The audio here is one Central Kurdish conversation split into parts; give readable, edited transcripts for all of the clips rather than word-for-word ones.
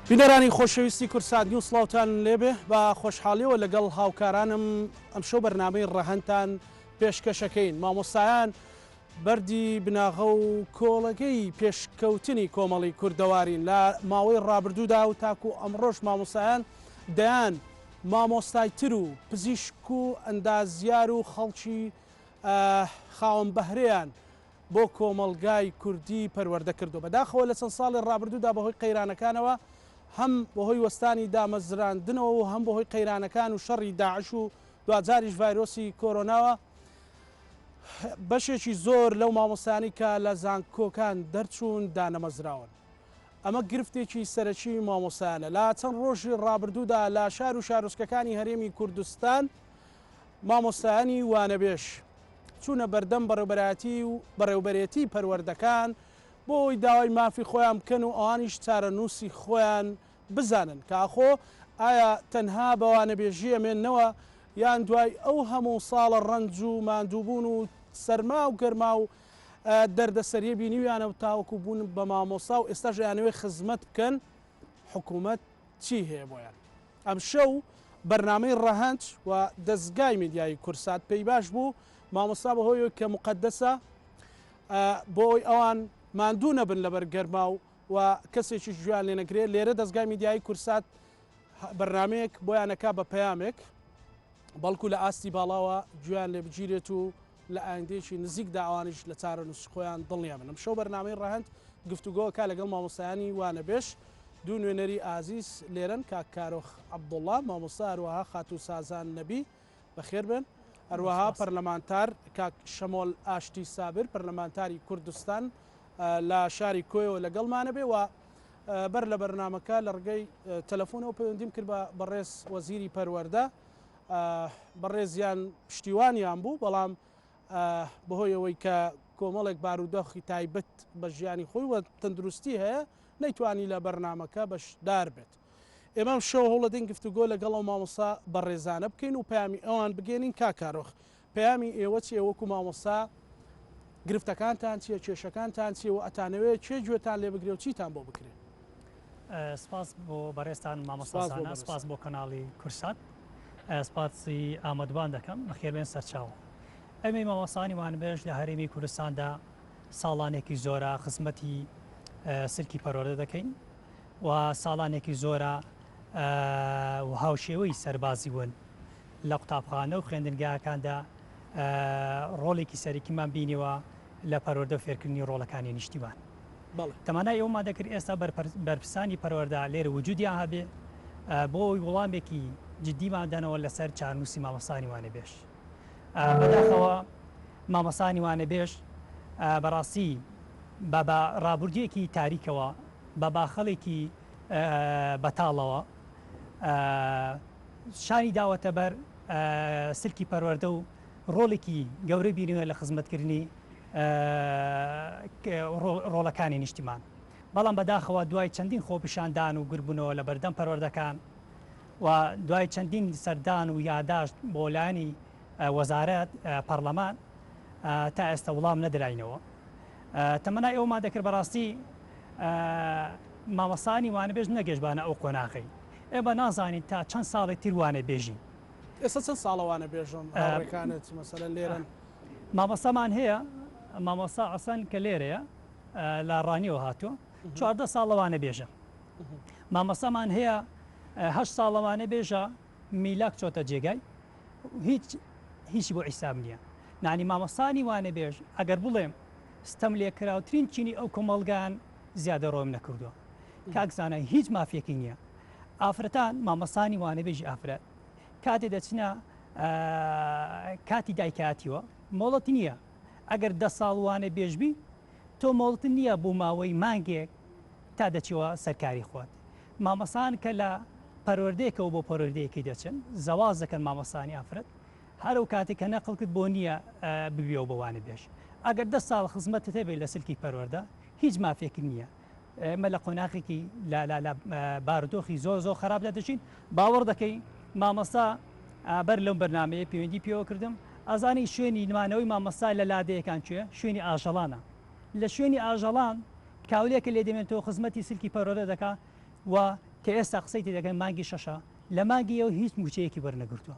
بینەرانی خۆشەویستی کوردسات نیوز سڵاوتان لێبێ بە خۆشحاڵیەوە لەگەڵ هاوکارانم ئەمشەو بەرنامەی ڕەهەندتان پێشکەشەکەین مامۆستایان بەردی بناغە و کۆڵەگەی پێشکەوتنی کۆمەڵی کوردەوارین لە ماوەی ڕابردوودا و تاکو ئەمڕۆش مامۆستایان دەیان مامۆستای تر و پزیشک و ئەندازیار و خەڵکی خاوەن بەهرەیان بۆ کۆمەڵگای کوردی پەروەردە کردووە. بەداخەوە لە چەند ساڵی ڕابردوودا بەهۆی قەیرانەکانەوە هەم بەهۆی وەستانی دامەزراندنەوە و هەم بەهۆی قەیرانەکان و شەڕی داعش و دواجاریش ڤایرۆسی کۆرۆناوە بەشێکی زۆر لەو مامۆستایانەی کە لە زانکۆکان دەرچوون دانەمەزراون. ئەمە گرفتێکی سەرەکی مامۆستایانە. لە چەند ڕۆژی ڕابردوودا لە شار و شارۆچکەکانی هەرێمی کوردستان مامۆستایانی وانەبێژ چوونە بەردەم بەڕێوبەرایەتی و بەڕێوبەرێتی پەروەردەکان بۆ ئەوەی داوای مافی خۆیان بکەن و ئەوانیش چارەنووسی خۆیان بزانن کە ئاخۆ ئایا تەنها بە وانەبێژی ئەمێننەوە یان دوای ئەو هەموو ساڵە ڕەنج و ماندووبوون و سەرما و گەرما و دەردەسەریە بینیویانە و تاوەکو بوون بە مامۆستا و ئێستاش ئەیانەوێت خزمەت بکەن حکوومەت چی هەیە بۆیان؟ ئەمشەو بەرنامەی ڕەهەند و دەزگای میدیایی کورسات پێی باش بوو مامۆستا بەهۆی کە موقەدەسە بۆ ئەوەی ئەوان ماندوو نەبن لەبەر گەرما و و کەسێکیش گوێیان لێ نەگرێت لێرە دەزگای میدیایی کورسات بەرنامەیەک بۆیان ئەکا بە پەیامێک بەڵکو لە ئاستی باڵاوە گوێیان لێ بگیرێت و لە ئایندەیەکی نزیکدا ئەوانیش لە چارەنووسی خۆیان دڵنیا بن. ئەمشەو بەرنامەی ڕەهەند گفتوگۆ ئەکا لەگەڵ مامۆستایانی وانەبێژ، دوو نوێنەری ئازیز لێرەن کاک کارۆخ عەبدوڵڵا مامۆستا هەروەها خاتوو سازان نەبی بەخێر بێن، هەروەها پەرلەمانتار کاک شەمۆل ئاشتی سابر پەرلەمانتاری کوردستان لە شاری کۆیەوە لەگەڵمانە بێ و بەر لە بەرنامەکە لە ڕگەی تەلەفۆنەوە پەیوەندیم کرد بە بەڕێز وەزیری پەروەردە بەڕێزیان پشتیوانیان بوو، بەڵام بەهۆی ئەوەی کە کۆمەڵێک بارودۆخی تایبەت بە ژیانی خۆی و تەندروستی هەیە نەیتوانی لە بەرنامەکە بەشدار بێت. ئێمە ئەمشەو هەوڵەدەین گفتوگۆ لەگەڵ ئەو مامۆستا بەڕێزانە بکەین و پەیامی ئەوان بگەێنین. کاک کارۆخ پەیامی ئێوە چیە وەکو مامۆستا گرفتەکانتان چیە کێشەکانتان چیە و ئەتانەوێ کێ گوێتان لێ بگرێ و چیتان بۆ بکرێ؟ سپاس بۆ بەڕێزتان مامۆستا زانا، سپاس بۆ کەناڵی کورسات، سپاسی ئامادبان دەکەم، بەخێربێن سەرچاو. ئێمەی مامۆستایانی وانەبێژ لە هەرێمی کوردستاندا ساڵانێکی زۆرە خزمەتی سلکی پەروەردە دەکەین و ساڵانێکی زۆرە و هاوشێوەی سەربازی ون لە قوتابخانە و خوێندنگاکاندا ڕۆڵێکی سەرەکیمان بینیوە لە پەروەردە و فێرکردنی ڕۆڵەکانی نیشتیمان. تەمانای ئەوەمان دەکرد ئێستا بەرپرسانی پەروەردە لێرە وجودیان هەبێ بۆ ئەوەی وڵامێکی جدیمان دەنەوە لەسەر چارنووسی مامۆستانی وانەبێژ. بەداخەوە مامۆستانی وانەبێژ بەڕاستی بە بە ڕابردوویەکی تاریکەوە بە باخەڵێکی بەتاڵەوە شانی داوەتە بەر سلکی پەروەردە و ڕۆڵێکی گەورەی بینیوە لە خزمەتکردنی ڕۆڵەکانی نیشتیمان. بەڵام بەداخەوە دوای چەندین خۆپیشاندان و گربوونەوە لە بەردەم پەروەردەکان و دوای چەندین سەردان و یاداشت بۆ لایەنی وەزارەت پەڕلەمان تا ئێستا وڵام نەدراینەوە. تەمەنای ئەوەمان دەکرد بەڕاستی مامۆستایانی وانەبێژ نەگەشتبانە ئەو قۆناغەی. ئێمە نازانین تا چەند ساڵی تر وانەبێژین. ئێستا چەند ساڵە وانەبێژن هاوڕێکانت مەسەلەن لێرەن؟ مامۆستامان هەیە مامۆستا عەسەن کە لێرەیە لە ڕانیەوە هاتووە 14 ساڵە وانەبێژە. مامۆستامان هەیە هەشت ساڵە وانەبێژە میلاک چۆتە جێگای هیچ هیچی بۆ حیساب نییە. نانی مامۆستانی وانەبێژ ئەگەر بڵێم ستەم لێکراوترین چینی ئەو کۆمەڵگان زیادە ڕۆم نەکردووە. کاک زانا هیچ مافێکی نییە. ئافرەتان مامۆستانی وانەبێژی ئافرەت کاتێ دەچنە کاتی دایکایەتیوە مۆڵەت نییە ئەگەر دە ساڵ وانە بێژبی تۆ مۆڵت نییە بۆ ماوەی مانگێک تا دەچیەوە سەرکاری خۆت مامۆستان کە لە پەروەردەیەکەوە بۆ پەروەردەیەکی دەچن زەواز دەکەن مامۆستانی ئافرەت هەر ئەو کاتێک کە نەقڵکت بۆ نییە ببیەوە بە وانەبێژ ئەگەر دە ساڵ خزمەتت هەبێت لە سلکی پەروەردە هیچ مافێکت نییە ئێمە لە قۆناغێکی لە لە لە بارودۆخی زۆر زۆر خراپدا دەژین باوەڕ دەکەی مامۆستا بەر لەم بەرنمەیە پەیوەندی پێوە کردم ئەزانی شوێنی مانەوەی مامۆستا لە لادێیەکان کوێ شوێنی ئاژەڵانە لە شوێنی ئاژەڵان کاولێکە لێ دەمێنێتەوە خزمەتی سلکی پەروەردە دەکا و. کە ئێستا قسەی تێ دەکەن مانگی شەشە لە مانگی یەوە هیچ مووچەیەکی وەرنەگرتووە.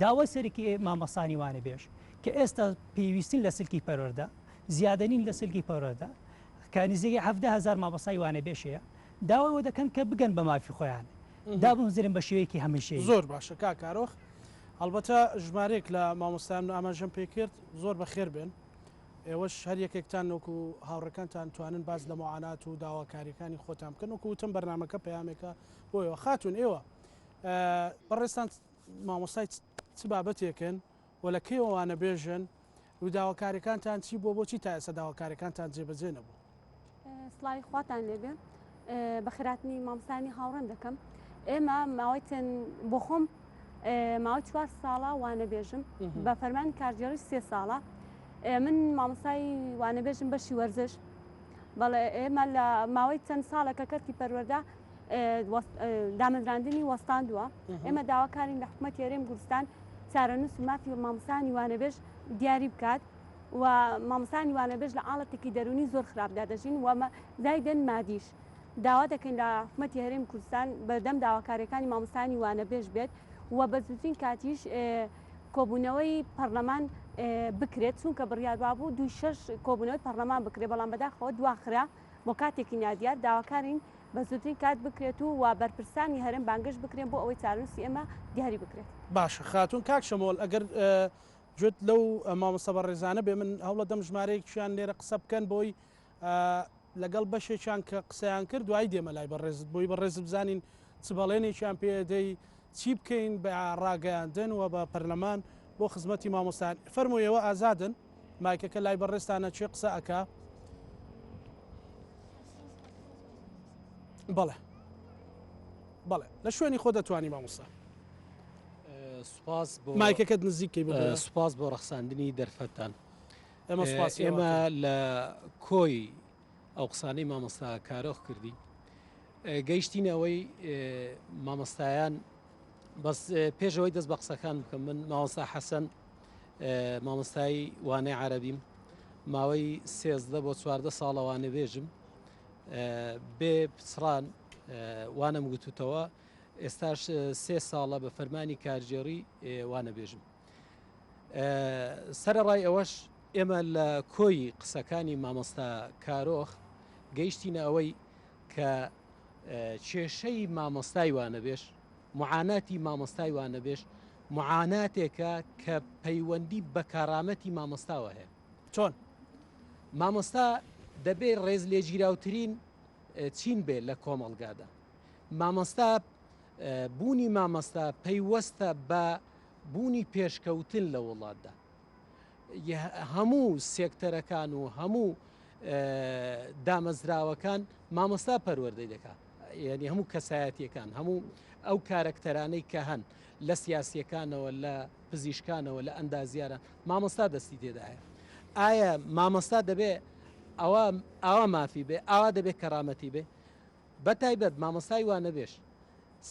داوای سەرەکی مامۆستانی وانەبێژ کە ئێستا پێویستن لە سلکی پەروەردە، زیادە نین لە سلکی پەروەردە کە نزیکەی 17 هەزار مامۆستای وانەبێژ هەیە، داوای ئەوە دەکەن کە بگەن بە مافی خۆیان، دابمەزرێن بە شێوەیەکی هەمیشەیی. زۆر باشە کاک کارۆخ. هەڵبەتە ژمارەیەک لە مامۆستایان من ئاماژەم پێ کرد زۆر بەخێر بێن. ئێوەش هەر یەکێکتان وەکو هاوڕێکانتان توانن باس لە موعانات و داواکاریەکانی خۆتان بکەن وەکو وتم بەرنامەکە پەیامێکە بۆ ئێوە خاتون ئێوە بەڕێزتان مامۆستای چ بابەتێکن و لە کەیەوە وانەبێژن و داواکاریەکانتان چی بووە بۆچی تا ئێستا داواکاریەکانتان جێبەجێ نەبوو؟ سڵاوی خواتان لێبێ بەخێراتنی مامۆستایانی هاوڕێم دەکەم ئێمە ماوەی چەند بۆ خۆم ماوەی چوار ساڵە وانەبێژم بە فەرمانی کارگێڕی سێ ساڵە من مامۆستای وانەبێژم بەشی وەرزش بەڵێ ئێمە لە ماوەی چەند ساڵێکە کەرتی پەروەردە دامەزراندنی وەستاندووە ئێمە داواکارین لە حکوومەتی هەرێم کوردستان چارەنووس و مافی مامۆستایانی وانەبێژ دیاری بکات و مامۆستایانی وانەبێژ لە حاڵەتێکی دەروونی زۆر خراپدا دەژین و زایدەن مادیش داوا دەکەین لە حکومەتی هەرێمی کوردستان بەردەم داواکاریەکانی مامۆستایانی وانەبێژ بێت و بە زووترین کاتیش کۆبوونەوەی پەرلەمان بکرێت چونکە بڕیار وابوو دوی شەش کۆبوونەوەی پەرلەمان بکرێت بەڵام بەداخەوە دواخرا بۆ کاتێکی نادیار داواکارین بە زووترین کات بکرێت و و بەرپرسانی هەرێم بانگهێشت بکرێن بۆ ئەوەی چارەنووسی ئێمە دیاری بکرێت. باشە خاتوون کاک شەمۆڵ ئەگەر گوێت لەو مامۆستا بەڕێزانە بێ من هەوڵەدەم ژمارەیەکیان لێرە قسە بکەن بۆی لەگەڵ بەشێکیان کە قسەیان کرد دوایی دێمە لای بەڕێزت بۆی بەڕێزت بزانین چ بەڵێنێکیان پێ دەی چی بکەین بە ڕاگەیاندن و بە پەرلەمان بۆ خزمەتی مامۆستایان فەرموو ئێوە ئازادن مایکەکە لای بەڕێزتانە کێ قسە ئەکا بەڵێ بەڵێ لە شوێنی خۆ دەتوانی مامۆستا سوپاس بۆ مایکەکەت نزیکەی ببورە. سوپاس بۆ ڕەخساندنی دەرفەتتان. ئێمە سوپاسی ئێوە ئێمە ئەکەین. لە کۆی ئەو قسانەی مامۆستا کارۆخ کردی گەیشتینە ئەوەی مامۆستایان بەس پێش ئەوەی دەست بە قسەکان بکەم من مامۆستا حەسەن مامۆستای وانەی عەرەبیم ماوەی سێزدە بۆ چواردە ساڵە وانەبێژم بێ پچڕان وانەم گوتوتەوە ئێستاش سێ ساڵە بە فەرمانی کارگێڕی وانەبێژم. سەرەڕای ئەوەش ئێمە لە کۆی قسەکانی مامۆستا کارۆخ گەیشتینە ئەوەی کە کێشەی مامۆستای وانەبێژ معاناتی مامۆستای وانەبێژ معاناتێکە کە پەیوەندی بە کارامەتی مامۆستاوە هەیە. چۆن؟ مامۆستا دەبێ ڕێز لێگیراوترین چین بێ لە کۆمەڵگادا. مامۆستا بوونی مامۆستا پەیوەستە بە بوونی پێشکەوتن لە وڵاتدا. هەموو سێکتەرەکان و هەموو دامەزراوەکان مامۆستا پەروەردەی دەکات. یعنی هەموو کەسایەتیەکان هەموو ئەو کارەکتەرانەی کە هەن لە سیاسیەکانەوە لە پزیشکانەوە لە ئەندازیاران مامۆستا دەستی تێدایە ئایا مامۆستا دەبێ ئەوە ئاوا مافی بێ ئاوا دەبێ کەرامەتی بێ بە تایبەت مامۆستای وانەبێژ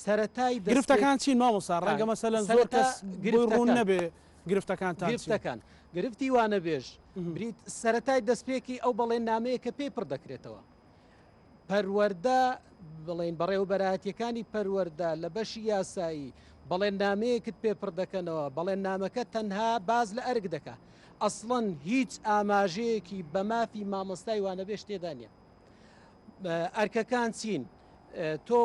سەرەتای دەستپێک گرفتەکان چین مامۆستا؟ ڕەنگە مەسەلەن زۆر سەرەتا کەس بۆی ڕوون گرفتەکان نەبێ گرفتەکانتان چین؟ گرفتەکان گرفتی وانەبێژ بریت سەرەتای دەستپێکی ئەو بەڵێننامەیە کە پێی پڕ دەکرێتەوە پەروەردە بڵێن بەڕێوەبەرایەتیەکانی پەروەردە لە بەشی یاسایی بەڵێننامەیەکت پێ پڕ دەکەنەوە بەڵێننامەکە تەنها باز لە ئەرک دەکا ئەسڵەن هیچ ئاماژەیەکی بە مافی مامۆستای وانەبێژ تێدا نییە ئەرکەکان چین؟ تۆ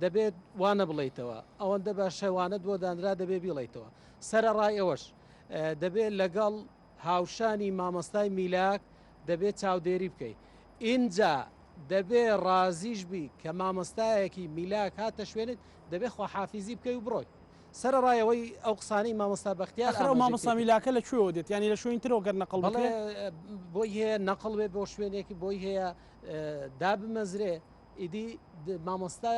دەبێت وانە بڵیتەوە ئەوەندە باشە وانەت بۆ دانرا دەبێ بیڵیتەوە سەرەڕای ئەوەش دەبێت لەگەڵ هاوشانی مامۆستای میلاک دەبێت چاودێری بکەیت ئینجا دەبێ ڕازیش بی کە مامۆستایەکی میلاک هاتە شوێنت دەبێ خواحافیزی بکەی و بڕۆی سەرەڕای ئەوەی ئەو قسانەی مامۆستا بەختیار ئەخر ئەو ئاماژەی مامۆستا پێ کرد. میلاکە لە کوێوە دێت؟ یانی لە شوێنی ترەوە گەر نەقڵ بەڵێ بکرێ؟ بۆی هەیە نەقڵ بێ بۆ شوێنێکی بۆی هەیە دابمەزرێ ئیدی مامۆستا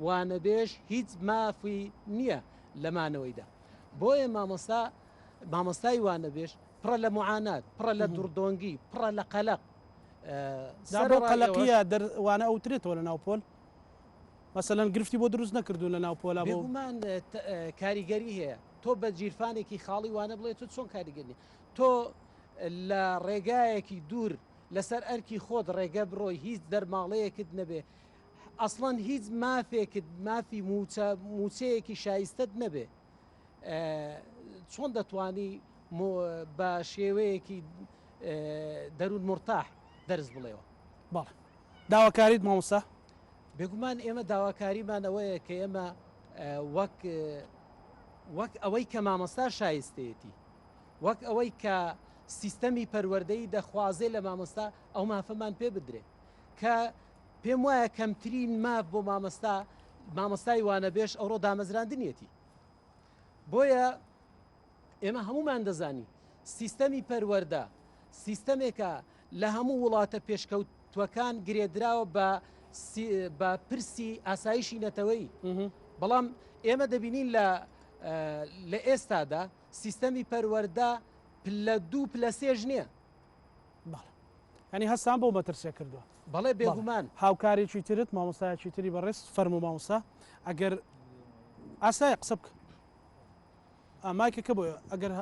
وانەبێژ هیچ مافی نییە لە مانەوەیدا بۆیە مامۆستا مامۆستای وانەبێژ پڕە لە معانات پڕە لە دڕدۆنگی پڕە لە قەلەق جا بۆ سەرەڕای ئەوەش قەلەقییە دەر وانە ئەوترێتەوە لە ناو پۆل؟ مەسەلەن گرفتی بۆ دروست نەکردوون لە ناو پۆلا بۆ. بێگومان کاریگەری هەیە تۆ بە جیرفانێکی خاڵی وانە بڵێ تۆ چۆن کاریگەری تۆ لە ڕێگایەکی دوور لەسەر ئەرکی خۆت ڕێگە بڕۆی هیچ دەرماڵەیەکت نەبێ. ئەسڵەن هیچ مافێکت مافی موچە موچەیەکی شایستەت نەبێ چۆن دەتوانی بە شێوەیەکی دەروون مرتاح دەرس بڵێەوە؟ بەڵێ داواکاریت مامۆستا؟ بێگومان ئێمە داواکاریمان ئەوەیە کە ئێمە وەک وەک ئەوەی کە مامۆستا شایستەیەتی وەک ئەوەی کە سیستەمی پەروەردەی دەخوازێ لە مامۆستا ئەو مافەمان پێ بدرێ کە پێم وایە کەمترین ماف بۆ مامۆستا مامۆستای وانەبێژ ئەوڕۆ دامەزراندنیەتی بۆیە ئێمە هەمومان دەزانین سیستەمی پەروەردە سیستەمێکە لە هەموو وڵاتە پێشکەوتوەکان گرێدراوە بە بە پرسی ئاسایشی نەتەوەی بەڵام ئێمە دەبینین لە لە ئێستادا سیستەمی پەروەردە پلە دوو پلە سێش نییە. بەڵێ یانی هەستان بەو مەترسیە کردووە. بەڵێ بێگومان. هاوکارێکی ترت مامۆستایەکی تری بەڕێز فەرموو مامۆستا ئەگەر ئاسایە قسە بکە مایکەکە بۆ ئەگەر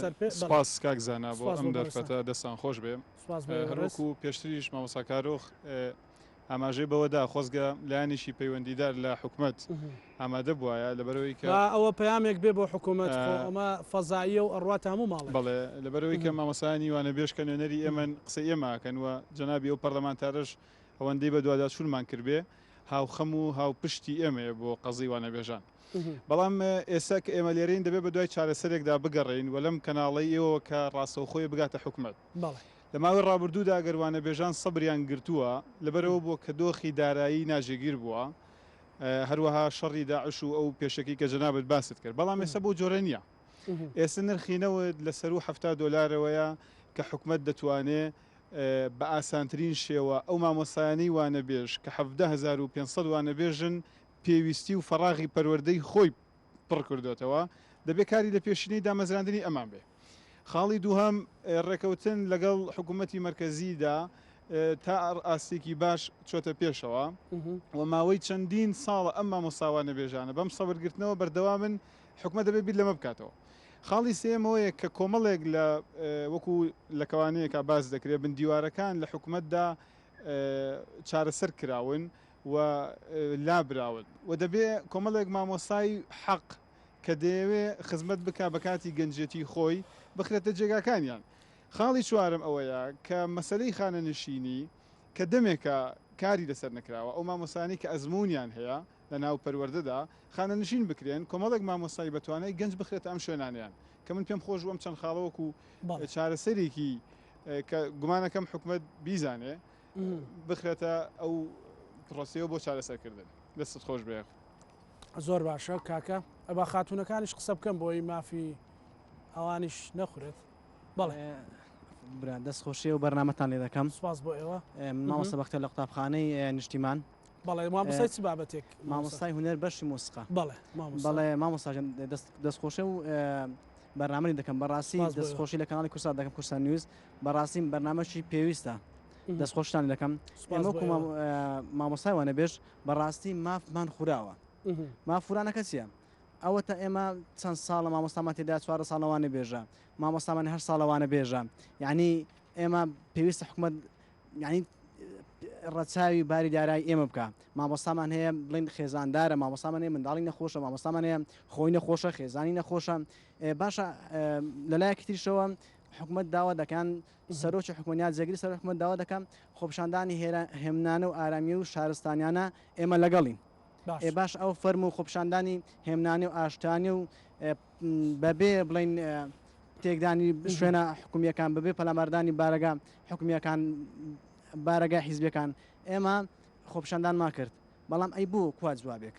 سەر پێ سپاس کاک زانا بۆ ئەم دەرفەتە دەستان خۆش بێ هەروەکو پێشتریش مامۆستا کارۆخ ئاماژەی بەوەدا خۆزگە لایەنێکی پەیوەندیدار لە حکومەت ئامادە بوایە، لەبەرئەوەی کە. با ئەوە پەیامێک بێ بۆ حکومەت، خۆ ئەمە فەزاییە و ئەڕواتە هەموو ماڵێک. بەڵێ، لەبەرئەوەی کە مامۆستایانی وانەبێژ کە نوێنەری ئێمەن قسەی ئێمە ئەکەن و جەنابی ئەو پەرلەمانتارەش ئەوەندەی بەدواداچوونمان کردبێ هاوخەم و هاوپشتی ئێمەیە بۆ قەزیی وانەبێژان. بەڵام ئێستا کە ئێمە لێرەین دەبێ بەدوای چارەسەرێکدا بگەڕێین و لەم کەناڵەی ئێوەوە کە ڕاستەوخۆیە بگاتە حکومەت. لە ماوەی ڕابردوودا گەر وانەبێژان سەبریان گرتووە، لەبەرئەوە بووە کە دۆخی دارایی ناجێگیر بووە، هەروەها شەڕی داعش و ئەو پێشەکی کە جەنابت باست کرد، بەڵام ئێستا بەو جۆرە نییە. ئێستا نرخی نەوت لە سەروو 70 دۆلارەوەیە کە حکومەت دەتوانێ بە ئاسانترین شێوە ئەو مامۆستایانەی وانەبێژ کە 17500 وانەبێژن پێویستی و فەراغی پەروەردەی خۆی پڕ کردۆتەوە، دەبێ کاری لە پێشینەی دامەزراندنی ئەمان بێ. خاڵی دووهەم، ڕێکەوتن لەگەڵ حکوومەتی مەرکەزیدا تا ئاستێکی باش چۆتە پێشەوە و ماوەی چەندین ساڵە ئەم مامۆستا وانەبێژانە بەم سەبرگرتنەوە بەردەوامن، حکومەت دەبێ بیر لەمە بکاتەوە. خاڵی سێیەم ئەوەیە کە کۆمەڵێک لە وەکو لە کەوانەیەکا باس دەکرێ بن دیوارەکان لە حکومەتدا چارەسەر کراون و لابراون و دەبێ کۆمەڵێک مامۆستای حەق کە دەیەوێ خزمەت بکا بە کاتی گەنجێتی خۆی بخرێتە جێگاکانیان. خاڵی چوارەم ئەوەیە کە مەسەلەی خانەنشینی کە دەمێکە کاری لەسەر نەکراوە ئەو مامۆستایانەی کە ئەزموونیان هەیە لە ناو پەروەردەدا خانەنشین بکرێن کۆمەڵێک مامۆستای بەتوانای گەنج بخرێتە ئەم شوێنانەیان کە من پێم خۆش بوو ئەم چەند خاڵە وەکو چارەسەرێکی کە گومانەکەم حکومەت بیزانێ بخرێتە ئەو پرۆسەیەوە بۆ چارەسەرکردن. دەستت خۆش بێ. زۆر باشە کاکە ئەبا خاتوونەکانیش قسە بکەن بۆی مافی ئەوانیش نەخورێت بەڵێ. برا دەست خۆشی و بەرنامەتان لێ دەکەم. سپاس بۆ ئێوە. مامۆستا بەختیار لە قوتابخانەی نیشتیمان. بەڵێ مامۆستای چ بابەتێک؟ مامۆستای هونەر بەشی مۆسیقا. بەڵێ مامۆستا. بەڵێ مامۆستا گیان دەست خۆشی و بەرنامەی دەکەم بەڕاستی دەست خۆشی لە کەناڵی کوردسات دەکەم کوردستان نیوز بەڕاستی بەرنامەشی پێویستە دەست خۆشتان دەکەم ئێمە وەکو مامۆستای وانەبێژ بەڕاستی مافمان خوراوە ماف خورانەکە چییە؟ ئەوەتە ئێمە چەند ساڵە مامۆستامان تێدا چوارە ساڵە وانەبێژە مامۆستامان هەر ساڵە وانەبێژە یعنی ئێمە پێویستە حکومەت یعنی ڕەچاوی باری دارایی ئێمە بکە مامۆستامان هەیە بڵین خێزاندارە مامۆستامان هەیە منداڵی نەخۆشە مامۆستامان هەیە خۆی نەخۆشە خێزانی نەخۆشە باشە لەلایەکی تریشەوە حکومەت داوا دەکەن سەرۆکی حکومەت یا جێگری سەرۆکی حکومەت داوا دەکەن خۆپیشاندانی هێمنانە و ئارامی و شارستانیانە ئێمە لەگەڵین. ئێ باش ئەو فەرم و خۆپیشاندانی هێمنانە و ئاشتیانە و بەبێ بڵین تێکدانی شوێنە حکومیەکان بەبێ پەلاماردانی بارەگا حکومیەکان بارەگای حیزبەکان ئێمە خۆپیشاندانمان کرد بەڵام ئەی بۆ کوا جوابێک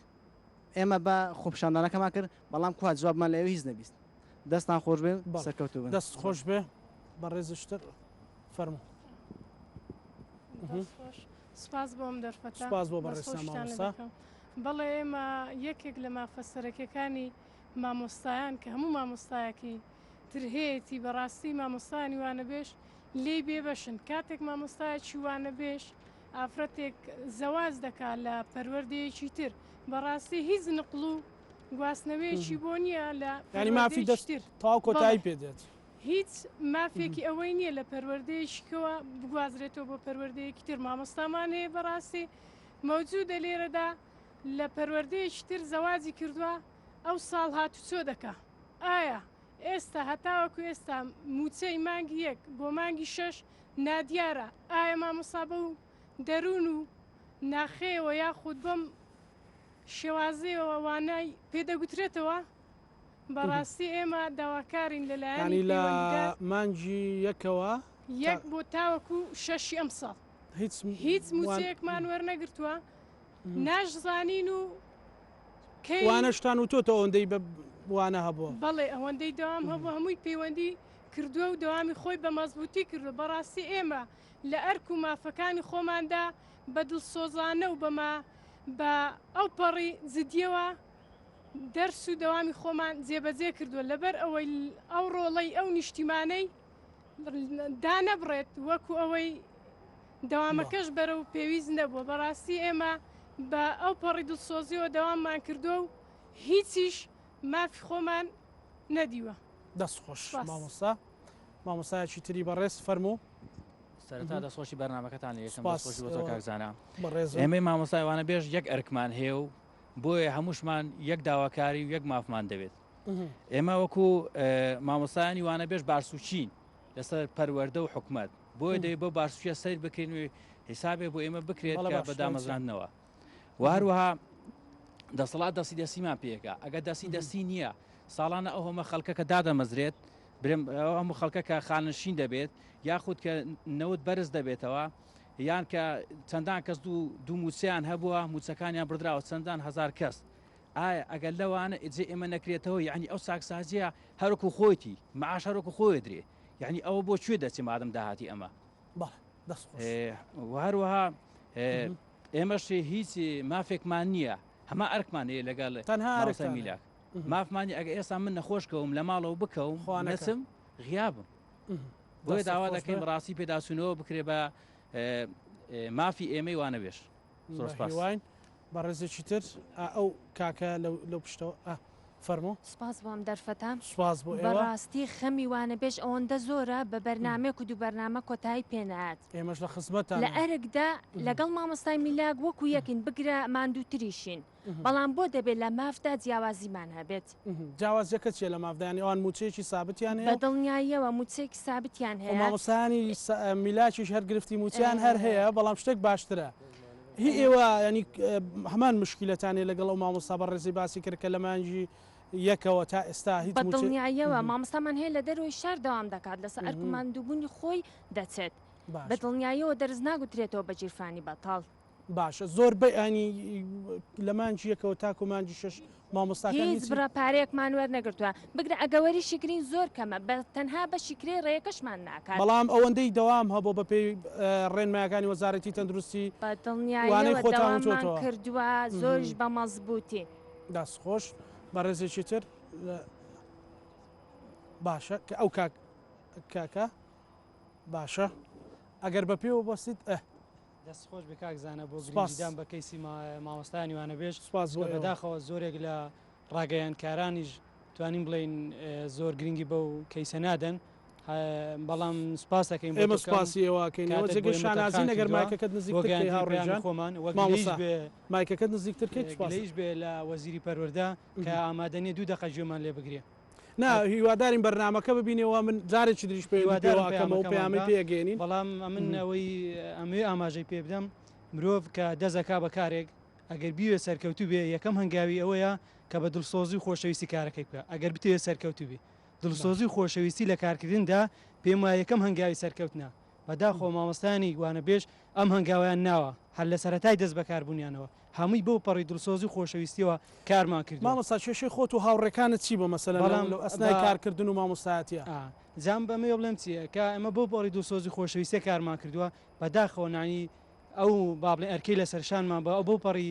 ئێمە بە خۆپیشاندانەکەمان کرد بەڵام کوا جوابمان لە ئێوە هیچ نەبیست دەستان خۆش بێ سەرکەوتوو بن. دەست خۆش بێ بەڕێزشتر فەرموو. سپاس بۆ ئەم دەرفەتە. سپاس بۆ بەڕێزتان مامۆستا. بەڵێ ئێمە یەکێک لە مافە سەرەکیەکانی مامۆستایان کە هەموو مامۆستایەکی تر هەیەتی بەڕاستی مامۆستایانی وانەبێژ لێی بێبەشن کاتێک مامۆستایەکی وانەبێژ ئافرەتێک زەواج دەکا لە پەروەردەیەکی تر بەڕاستی هیچ نقڵ و گواستنەوەیەکی بۆ نییە لە یانی مافی دەست پەروەردەیەکی تر تەواو کۆتایی بەڵێ پێ دێت. هیچ مافێکی ئەوەی نییە لە پەروەردەیەکیکەوە بگوازرێتەوە بۆ پەروەردەیەکی تر مامۆستامان هەیە بەڕاستی. مەوجودە لێرەدا لە پەروەردەیەکی تر زەواجی کردووە ئەو ساڵ هاتوچۆ دەکا ئایا ئێستا هەتاوەکو ئێستا مووچەی مانگی یەک بۆ مانگی شەش نادیارە ئایا مامۆستا بەو دەروون و ناخەیەوە یاخود بەم شێوازەیەوە وانای پێدەگوترێتەوە؟ بەڕاستی ئێمە داواکارین لەلایەنی یانی لە پەیوەندیدار مانگی یەکەوە یەک بۆ تاوەکو شەشی ئەمساڵ هیچ هیچ مووچەیەکمان وەرنەگرتووە ناشزانین و کەی وانەشتان وتۆتە ئەوەندەی بە وانە هەبووە؟ بەڵێ ئەوەندەی دەوام هەبوو هەمووی پەیوەندی کردووە و دەوامی خۆی بە مەزبووتی کردووە بەڕاستی ئێمە لە ئەرک و مافەکانی خۆماندا بە دڵسۆزانە و بەما بە ئەوپەڕی جدیەوە دەرس و دەوامی خۆمان جێبەجێ کردووە لەبەر ئەوەی ئەو ڕۆڵەی ئەو نیشتیمانەی دانەبڕێت وەکو ئەوەی دەوامەکەش بەرەو پێویست نەبووە بەڕاستی ئێمە بە ئەو پەڕی دڵسۆزیەوە دەواممان کردووە و هیچیش مافی خۆمان نەدیوە. دەست خۆش مامۆستا. مامۆستایەکی تری بەڕێز فەرموو. سەرەتا دەستخۆشی بەرنامەکەتان لێ یەکەم دەستخۆشی بۆ تۆ کاک زانا. ئێمەی مامۆستای وانەبێژ یەک ئەرکمان هەیە و بۆیە هەمووشمان یەک داواکاری و یەک مافمان دەوێت. ئێمە وەکو مامۆستایانی وانەبێژ بارسوچین لەسەر پەروەردە و حکومەت بۆیە دەبێت بۆ بارسوچیە سەیر بکرێن و حیسابێ بۆ ئێمە بکرێت کە بە دامەزراندنەوە و هەروەها دەسەڵات دەستی دەستیمان پێکە ئەگەر دەستی دەستی نییە ساڵانە ئەو هەمە خەڵکە کە دادەمەزرێت برم ئەو هەموو خەڵکە کە خانەنشین دەبێت یاخود کە نەوت بەرز دەبێتەوە یان کە چەندان کەس دوو دوو موچەیان هەبووە موچەکانیان بردراوە چەندان هزار کەس ئایا ئەگەر لەوانە ئجێ ئێمە نەکرێتەوە یعنی ئەو چاکسازیە هەرکو خۆیتی معاش هەرکو خۆی درێ یعنی ئەوە بۆ کوێ دەچێ مادەم داهاتی ئەمە و هەروەها ئێمەش هیچ مافێکمان نییە هەما ئەرکمان هەیە لەگەڵ تەنها میلاک مافمانی ئەگە ئێستا من نەخۆش کەوم لە ماڵەوە بکەوم نەچم غیابم بۆیە داوا دەکەین ڕاستی پێداچوونەوە بکرێ بە مافی ئێمەی وانەبێژ. زۆر سپاس. هیواین بەڕێزێکی تر ئەو کاکە لەو پشتەوە فەرموو. سپاس بۆ ئەم دەرفەتە. سپاس بۆ ئێوە. بەڕاستی خەمی وانەبێژ ئەوەندە زۆرە بە بەرنامەیەک و دوو بەرنامە کۆتایی پێ نایەت. ئێمەش لە خزمەتتانین. لە ئەرکدا لەگەڵ مامۆستای میلاک وەکو یەکین بگرە ماندووتریشین. بەڵام بۆ دەبێت لە مافدا جیاوازیمان هەبێت؟ جیاوازیەکە چیە لە مافدا؟ یانی ئەوان موچەیەکی سابتیان هەیە؟ بە دڵنیاییەوە موچەیەکی سابتیان هەیە. مامۆستایانی میلاکیش هەر گرفتی موچەیان هەر هەیە بەڵام شتێک باشترە. هی ئێوە ینی هەمان مشکلەتان هەیە لەگەڵ ئەو مامۆستا بەڕێزەی باسی کرد کە لە مانگی یەکەوە تا ئێستا هیچ بە دڵنیاییەوە مامۆستامان هەیە لە دەرەوەی شار دەوام دەکات لەسەر ئەرک و ماندووبوونی خۆی دەچێت. بە دڵنیاییەوە دەرس ناگوترێتەوە بە گیرفانی بەتاڵ. باشە زۆر بەی ئانی لە مانگی یەکەوە تاکو مانگی شەش مامۆستاکان هیچ بڕە پارەیەکمان وەرنەگرتووە بگرە ئەگە وەریشی گرین زۆر کەمە بە تەنها بەشی کرێی ڕێیەکەشمان ناکات. بەڵام ئەوەندەی دەوام هەبووە بە پێی ڕێنمایەکانی وەزارەتی تەندروستی بە وانەی دڵنیاییەوە خۆتان دەواممان وتۆتەوە. کردووە زۆریش بە مەزبووتی. دەست خۆش بەڕێزێکی تر باشە کە ئەو کاک کاکە باشە ئەگەر بە پێوە بەستیت ئە. دەست خۆش بێ کاک زانا بۆ گرنگیدان بە کەیسی مامۆستایانی وانەبێژ سپاس بۆ چونکە بەداخەوە زۆرێک لە ڕاگەیاندکارانیش توانین بڵێین زۆر گرنگی بەو کەیسە نادەن بەڵام سپاس دەکەین ئێمە سپاسی ئێوەکەین ئەوە جێگەی شانازین ئەگەر مایکەکەت نزیکتر کەی هاوڕێ جان خۆمان وەک مامۆستا مایکەکەت نزیکتر کەی سپاس گلەیش بێ لە وەزیری پەروەردە کە ئامادە نییە دوو دەقە گوێمان لێ بگرێ. نا هیوادارین بەرنامەکە ببینێ و من جارێکی تریش پەیوەندی پێوە ئەکەمەوە و پەیامەی پێ ئەگەیەنین. بەڵام ئەمن ئەوەی ئەمەوێ ئاماژەی پێ بدەم مرۆڤ کە دەست ئەکا بە کارێک ئەگەر بیوێ سەرکەوتوو بێ یەکەم هەنگاوی ئەوەیە کە بە دڵسۆزی و خۆشەویستی کارەکەی بکا ئەگەر بتەوێ سەرکەوتوو بی دڵسۆزی و خۆشەویستی لە کارکردندا پێم وایە یەکەم هەنگاوی سەرکەوتنە بەداخەوە مامۆستایانی وانەبێژ ئەم هەنگاوەیان ناوە هەر لە سەرەتای دەست بەکاربوونیانەوە هەمووی بەو پەڕی دڵسۆزی و خۆشەویستیەوە کارمان کردووە. مامۆستا کێشەی خۆت و هاوڕێکانت چی بوو مەسەلەن بەڵام لەو ئەسنای بە کارکردن و مامۆستایەتیە؟ ئا جا من بەمەوێ بڵێم چیە کە ئێمە بەو پەڕی دڵسۆزی و خۆشەویستیە کارمان کردووە بەداخەوە نانی ئەو با بڵێین ئەرکەی لەسەر شانمان بە بەو پەڕی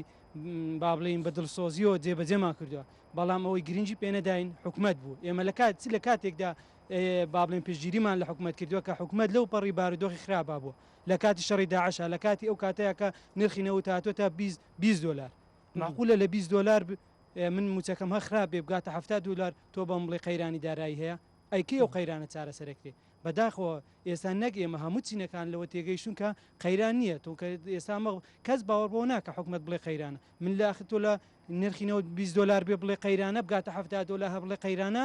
با بڵێین بە دڵسۆزیەوە جێبەجێمان کردووە بەڵام ئەوەی گرنگی پێنەداین حکومەت بوو ئێمە لە کات چ لە کاتێکدا با بڵێین پشتگیریمان لە حکومەت کردووە کە حکومەت لەو پەڕی بارودۆخی خراپا بووە لە کاتی شەڕی داعشا لە کاتی ئەو کاتەیا کە نرخی نەوت هاتووەتە 20 20 دۆلار معقولە لە 20 دۆلار من موچەکەم هە خراپ بێ بگاتە 70 دۆلار تۆ بەم بڵێ قەیرانی دارایی هەیە ئەی کەی ئەو قەیرانە چارەسەرەکرێ؟ بەداخەوە ئێستا نەک ئێمە هەموو چینەکان لەوە تێگەیشتوون کە قەیران نییە تۆ کە ئێستا مە کەس باوەڕ بەوە ناکە حکومەت بڵێ قەیرانە من لە ئاخر تۆ لە نرخی نەوت 20 دۆلار بێ بڵێ قەیرانە بگاتە 70 دۆلار هە بڵێ قەیرانە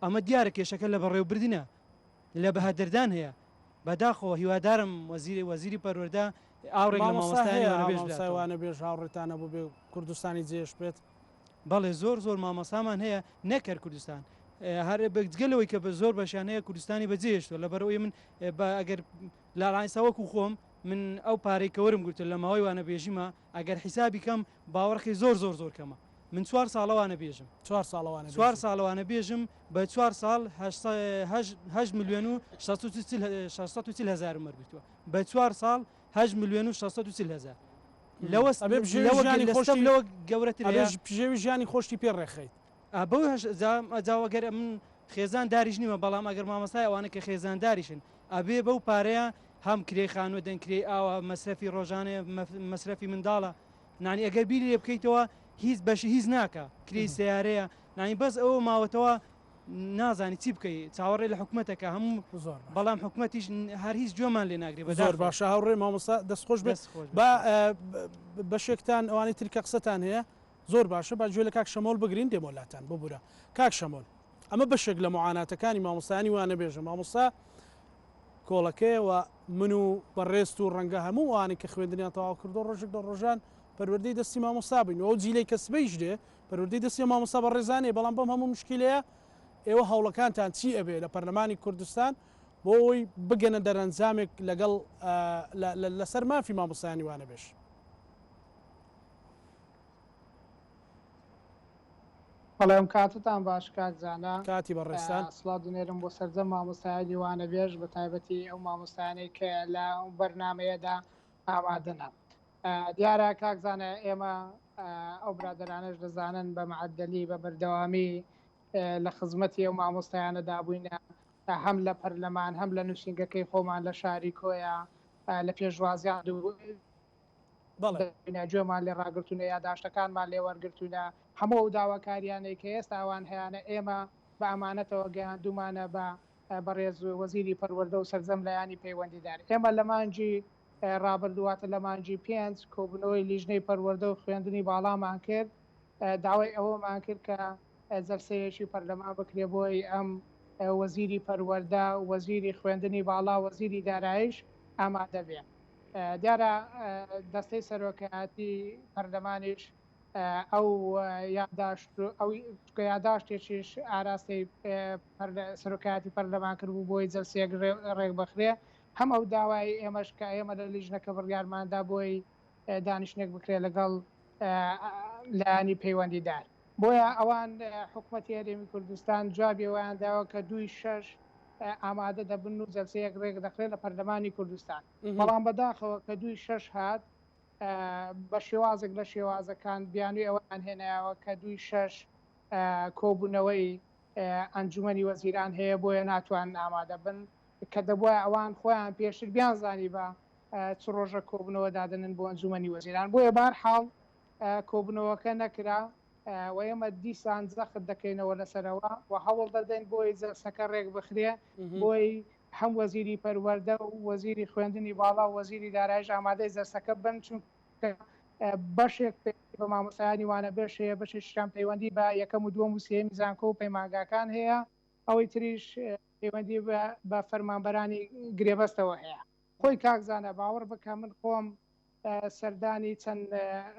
ئەمە دیارە کێشەکە لە بەڕێوەبردنە لە بەهەدەردان هەیە بەداخەوە هیوادارم وەزیری وەزیری پەروەردە ئاوڕێک لە مامۆستا مامۆستایانی هەیە وانەبێژ مامۆستای بداتەوە. وانەبێژ هاوڕێتان هەبوو بێ کوردستانی جێش بێت؟ بەڵێ زۆر زۆر مامۆستامان هەیە نەک هەر کوردستان هەر بەجگە لەوەی کە بە زۆر بەشیان هەیە کوردستانی بەجێهێشتووە لەبەرئەوەی من بە ئەگەر لاڵانسا وەکو خۆم من ئەو پارەی کە وەرم گرتووە لە ماوەی وانەبێژیمە ئەگەر حیسابی کەم باوەڕکەی زۆر زۆر زۆر کەمە من چوار ساڵە وانەبێژم چوار ساڵە وانەبێژی چوار ساڵە وانەبێژم بە چوار ساڵ هەشت ملیۆن و 640 هەزارم وەرگرتووە بە چوار ساڵ هەشت ملیۆن و 640 هەزار لەوە ئەبێ بژێوی لەوە ژیانی لە خۆشی ستەم لەوە گەورەتر ئەبێ هەیە بژێوی ژیانی خۆشتی پێ ڕێکخەیت. ئا بەو هەش جا جا ئەگەر ئەمن خێزان داریش نیمە بەڵام ئەگەر مامۆستای ئەوانە کە خێزان داریشن ئەبێ بەو پارەیە هەم کرێی خانووە دەن کرێی ئاوە مەسرەفی ڕۆژانەیە مەسرەفی منداڵە نانی ئەگەر بیری لێ بکەیتەوە هیچ بەشی هیچ ناکە کرێی سیارەیە نانی بەس ئەوە ماوەتەوە نازانی چی بکەی چاوەڕێ لە حکومەتەکە هەموو زۆر باش. بەڵام حکومەتیش هەر هیچ گوێمان لێ ناگرێ زۆر بەداخەوە. باشە هاوڕێ مامۆستا دەست خۆش بێت دەست خۆش بێت. با بەشێکتان ئەوانەی تر کە قسەتان هەیە زۆر باشە با گوێ لە کاک شەمۆل بگرین دێمەوە لاتان ببورە کاک شەمۆل ئەمە بەشێک لە معاناتەکانی مامۆستایانی وانەبێژە مامۆستا کۆڵەکەیە و من و بەڕێزت و ڕەنگە هەموو ئەوانەی کە خوێندنیان تەواو کردو ڕۆژێک لە ڕۆژان پەروەردەی دەستی مامۆستا بین و ئەو جیلەی کە سبەیش دێ پەروەردەی دەستی مامۆستا بەڕێزانەیە بەڵام بەم هەموو مشکیلەیە ئێوە هەوڵەکانتان چی ئەبێ لە پەرلەمانی کوردستان بۆ ئەوەی بگەنە دەرەنجامێک لەگەڵ لەسەر مافی مامۆستایانی وانەبێژ؟ بەڵێ ئەم کاتتان باش کاک زانا. کاتی بەڕێزتان. سڵاو دەنێرم بۆ سەرجەم مامۆستایانی وانەبێژ بە تایبەتی ئەو مامۆستایانەی کە لە بەرنامەیەدا ئامادەنە. دیارە کاک زانا ئێمە ئەو برادەرانەش دەزانن بە مەعەدەلی بە بەردەوامی لە خزمەتی ئەو مامۆستایانەدا بووینە هەم لە پەرلەمان هەم لە نووسینگەکەی خۆمان لە شاری کۆیە لە پێشوازیان بینە گوێمان لێ ڕاگرتوونە یاداشتەکانمان لێ وەرگرتوونە هەموو ئەو داواکاریانەی کە ئێستا ئەوان هەیانە ئێمە بە ئەمانەتەوە گەیاندوومانە بە بەڕێز وەزیری پەروەردە و سەرجەم لایەنی پەیوەندیدار ئێمە لە مانگی ڕابردوو واتە لە مانگی پێنج کۆبوونەوەی لیژنەی پەروەردە و خوێندنی باڵامان کرد، داوای ئەوەمان کرد کە جەلسەیەکی پەرلەمان بکرێت بۆی ئەم وەزیری پەروەردە، وەزیری خوێندنی باڵا، وەزیری دارایش ئامادە بێ. دیارە دەستەی سەرۆکایەتی پەرلەمانیش ئەو یاداشت ئەو چونکە یاداشتێکیش ئاراستەی سەرۆکایەتی پەرلەمان کردبوو بۆی جەلسەیەک ڕێکبخرێ، هەم ئەو داوایەی ئێمەش کە ئێمە لە لیژنەکە بڕیارماندا بۆی دانیشتنێک بکرێت لەگەڵ لایەنی پەیوەندیدار. بۆیە ئەوان حکومەتی هەرێمی کوردستان جوابی ئەوەیان داوە کە دووی شەش ئامادە دەبن و جەلسەیەک ڕێک دەخرێت لە پەرلەمانی کوردستان. بەڵام بەداخەوە کە دووی شەش هات بە شێوازێک لە شێوازەکان بیانووی ئەوەیان هێنایەوە کە دووی شەش کۆبوونەوەی ئەنجومەنی وەزیران هەیە بۆیە ناتوانن ئامادە بن. کە دەبوایە ئەوان خۆیان پێشتر بیانزانیبا چ ڕۆژەک کۆبوونەوە دادەنن بۆ ئەنجومەنی وەزیران، بۆیە بەهەرحاڵ کۆبوونەوەکە نەکرا و ئێمە دیسان جەخت دەکەینەوە لەسەرەوە و هەوڵ دەدەین بۆی جەلسەکە ڕێکبخرێ بۆی هەم وەزیری پەروەردە و وەزیری خوێندنی باڵا و وەزیری دارایش ئامادەی جەلسەکە بن چونکە بەشێک پەیوەندی بە مامۆستایانی وانەبێژ هەیە بەشێکیشیان پەیوەندی بە یەکەم و دووەم و سێیەمی زانکۆ و پەیمانگاکان هەیە ئەوەی تریش پەیوەندی بە فەرمانبەرانی گرێبەستەوە هەیە. خۆی کاک زانا باوەڕ بکە من خۆم سەردانی چەند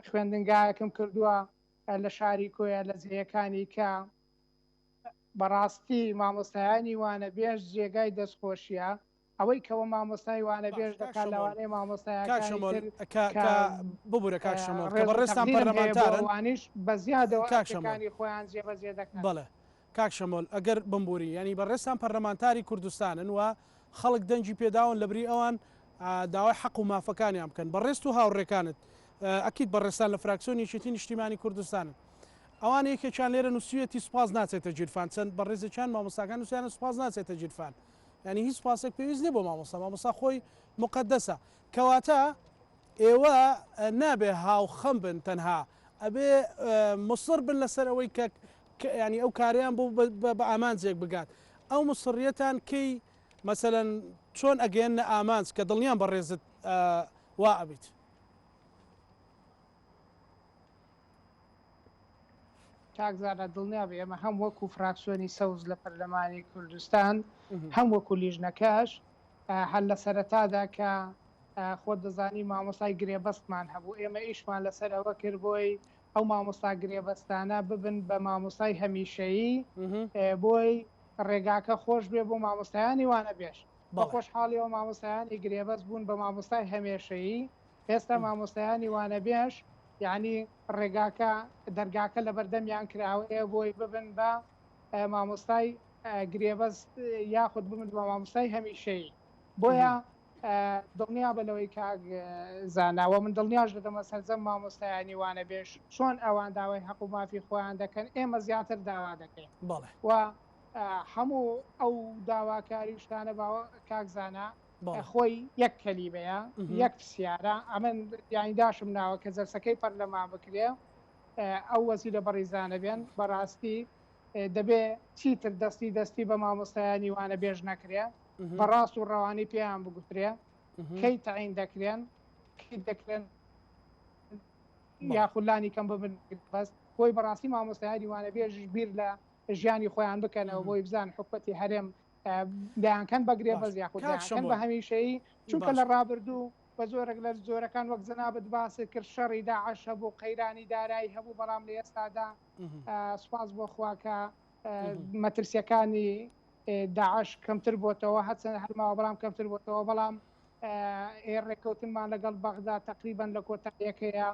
خوێندنگایەکم کردووە لە شاری کۆیە لە جێیەکانی کە بەڕاستی مامۆستایانی وانەبێژ جێگای دەستخۆشیە ئەوەی کەوە مامۆستای وانەبێژ دەکات لەوانەیە مامۆستایەکانی تر کە ببورە کاک شەمۆل کە بەڕێزتان پەرلەمانتارن ئەوانیش بە زیادەوە ئەرکەکانی خۆیان جێبەجێ دەکەن. بەڵێ کاک شەمۆل ئەگەر بمبوری یانی بەڕێزتان پەرلەمانتاری کوردستانن و خەڵک دەنگی پێداون لەبری ئەوان داوای حەق و مافەکانیان بکەن بەڕێزت و هاوڕێکانت ئەکید بەڕێزتان لە فراکسیۆنی یەکێتی نیشتیمانی کوردستانن ئەوان یەکێکیان لێرە نووسیویەتی سوپاس ناچێتە گیرفان چەند بەڕێزێکیان مامۆستاکان نووسیانە سوپاس ناچێتە گیرفان یانی هیچ سوپاسێک پێویست نییە بۆ مامۆستا مامۆستا خۆی مقدسە کەواتە ئێوە نابێ هاوخەم بن تەنها ئەبێ مصر بن لەسەر ئەوەی کە ینی ئەو کاریان بۆ بە ئامانجێک بگات ئەو مسڕیەتان کەی مەسەلەن چۆن ئەگەیەننە ئامانج کە دڵنیام بەڕێزت وا ئەبیت؟ کاک زانا دڵنیابە ئێمە هەم وەکو فراکسیۆنی سەوز لە پەرلەمانی کوردستان هەم وەکو لیژنەکەش هەر لە سەرەتادا کە خۆت دەزانی مامۆستای گرێبەستمان هەبوو ئێمە ئیشمان لەسەر ئەوە کرد بۆی ئەو مامۆستا گرێبەستانە ببن بە مامۆستای هەمیشەیی بۆی ڕێگاکە خۆش بێ بۆ مامۆستایانی وانەبێژ بە خۆشحاڵیەوە مامۆستایانی گرێبەست بوون بە مامۆستای هەمێشەیی ئێستا مامۆستایانی وانەبێژ یعنی ڕێگاکە دەرگاکە لەبەردەمیان کراوەیە بۆی ببن بە مامۆستای گرێبەست یاخود ببن بە مامۆستای هەمیشەیی بۆیە دڵنیابە لەوەی کاک زانا وە من دڵنیاش دەدەمە سەرجەم مامۆستایانی وانەبێژ چۆن ئەوان داوای هەق و مافی خۆیان دەکەن ئێمە زیاتر داوا دەکەین بەڵێ و هەموو ئەو داواکاری و شتانە باوە کاک زانا بەڵێ. خۆی یەک کەلیمەیە یەک پرسیارە ئەمن یانی داشم ناوە کە جەلسەکەی پەرلەمان بکرێ ئەو وەزیرە بەڕیزانە بێن بەڕاستی دەبێ چیتر دەستی دەستی بە مامۆستایانی وانەبێژ نەکرێ بە ڕاست و ڕەوانی پێیان بگوترێ کەی تەعین دەکرێن کەی دەکرێن یاخود لانی کەم ببن بەس بۆی بەڕاستی مامۆستایانی وانەبێژیش بیر لە ژیانی خۆیان بکەنەوە بۆی بزان حکومەتی هەرێم دەیانکەن بە گرێبەست یاخود دەیانکەن بە هەمیشەیی چونکە لە ڕابردوو بە زۆرێک لە زۆرەکان وەک جەنابت باست کرد شەڕی داعش هەبوو قەیرانی دارایی هەبوو بەڵام لە ئێستادا سوپاس بۆ خوا کە مەترسیەکانی داعش کەمتر بۆتەوە هەرچەند هەرماوە بەڵام کەمتر بۆتەوە بەڵام ئێ ڕێککەوتنمان لەگەڵ بەغدا تقریبان لە کۆتاییەکەیە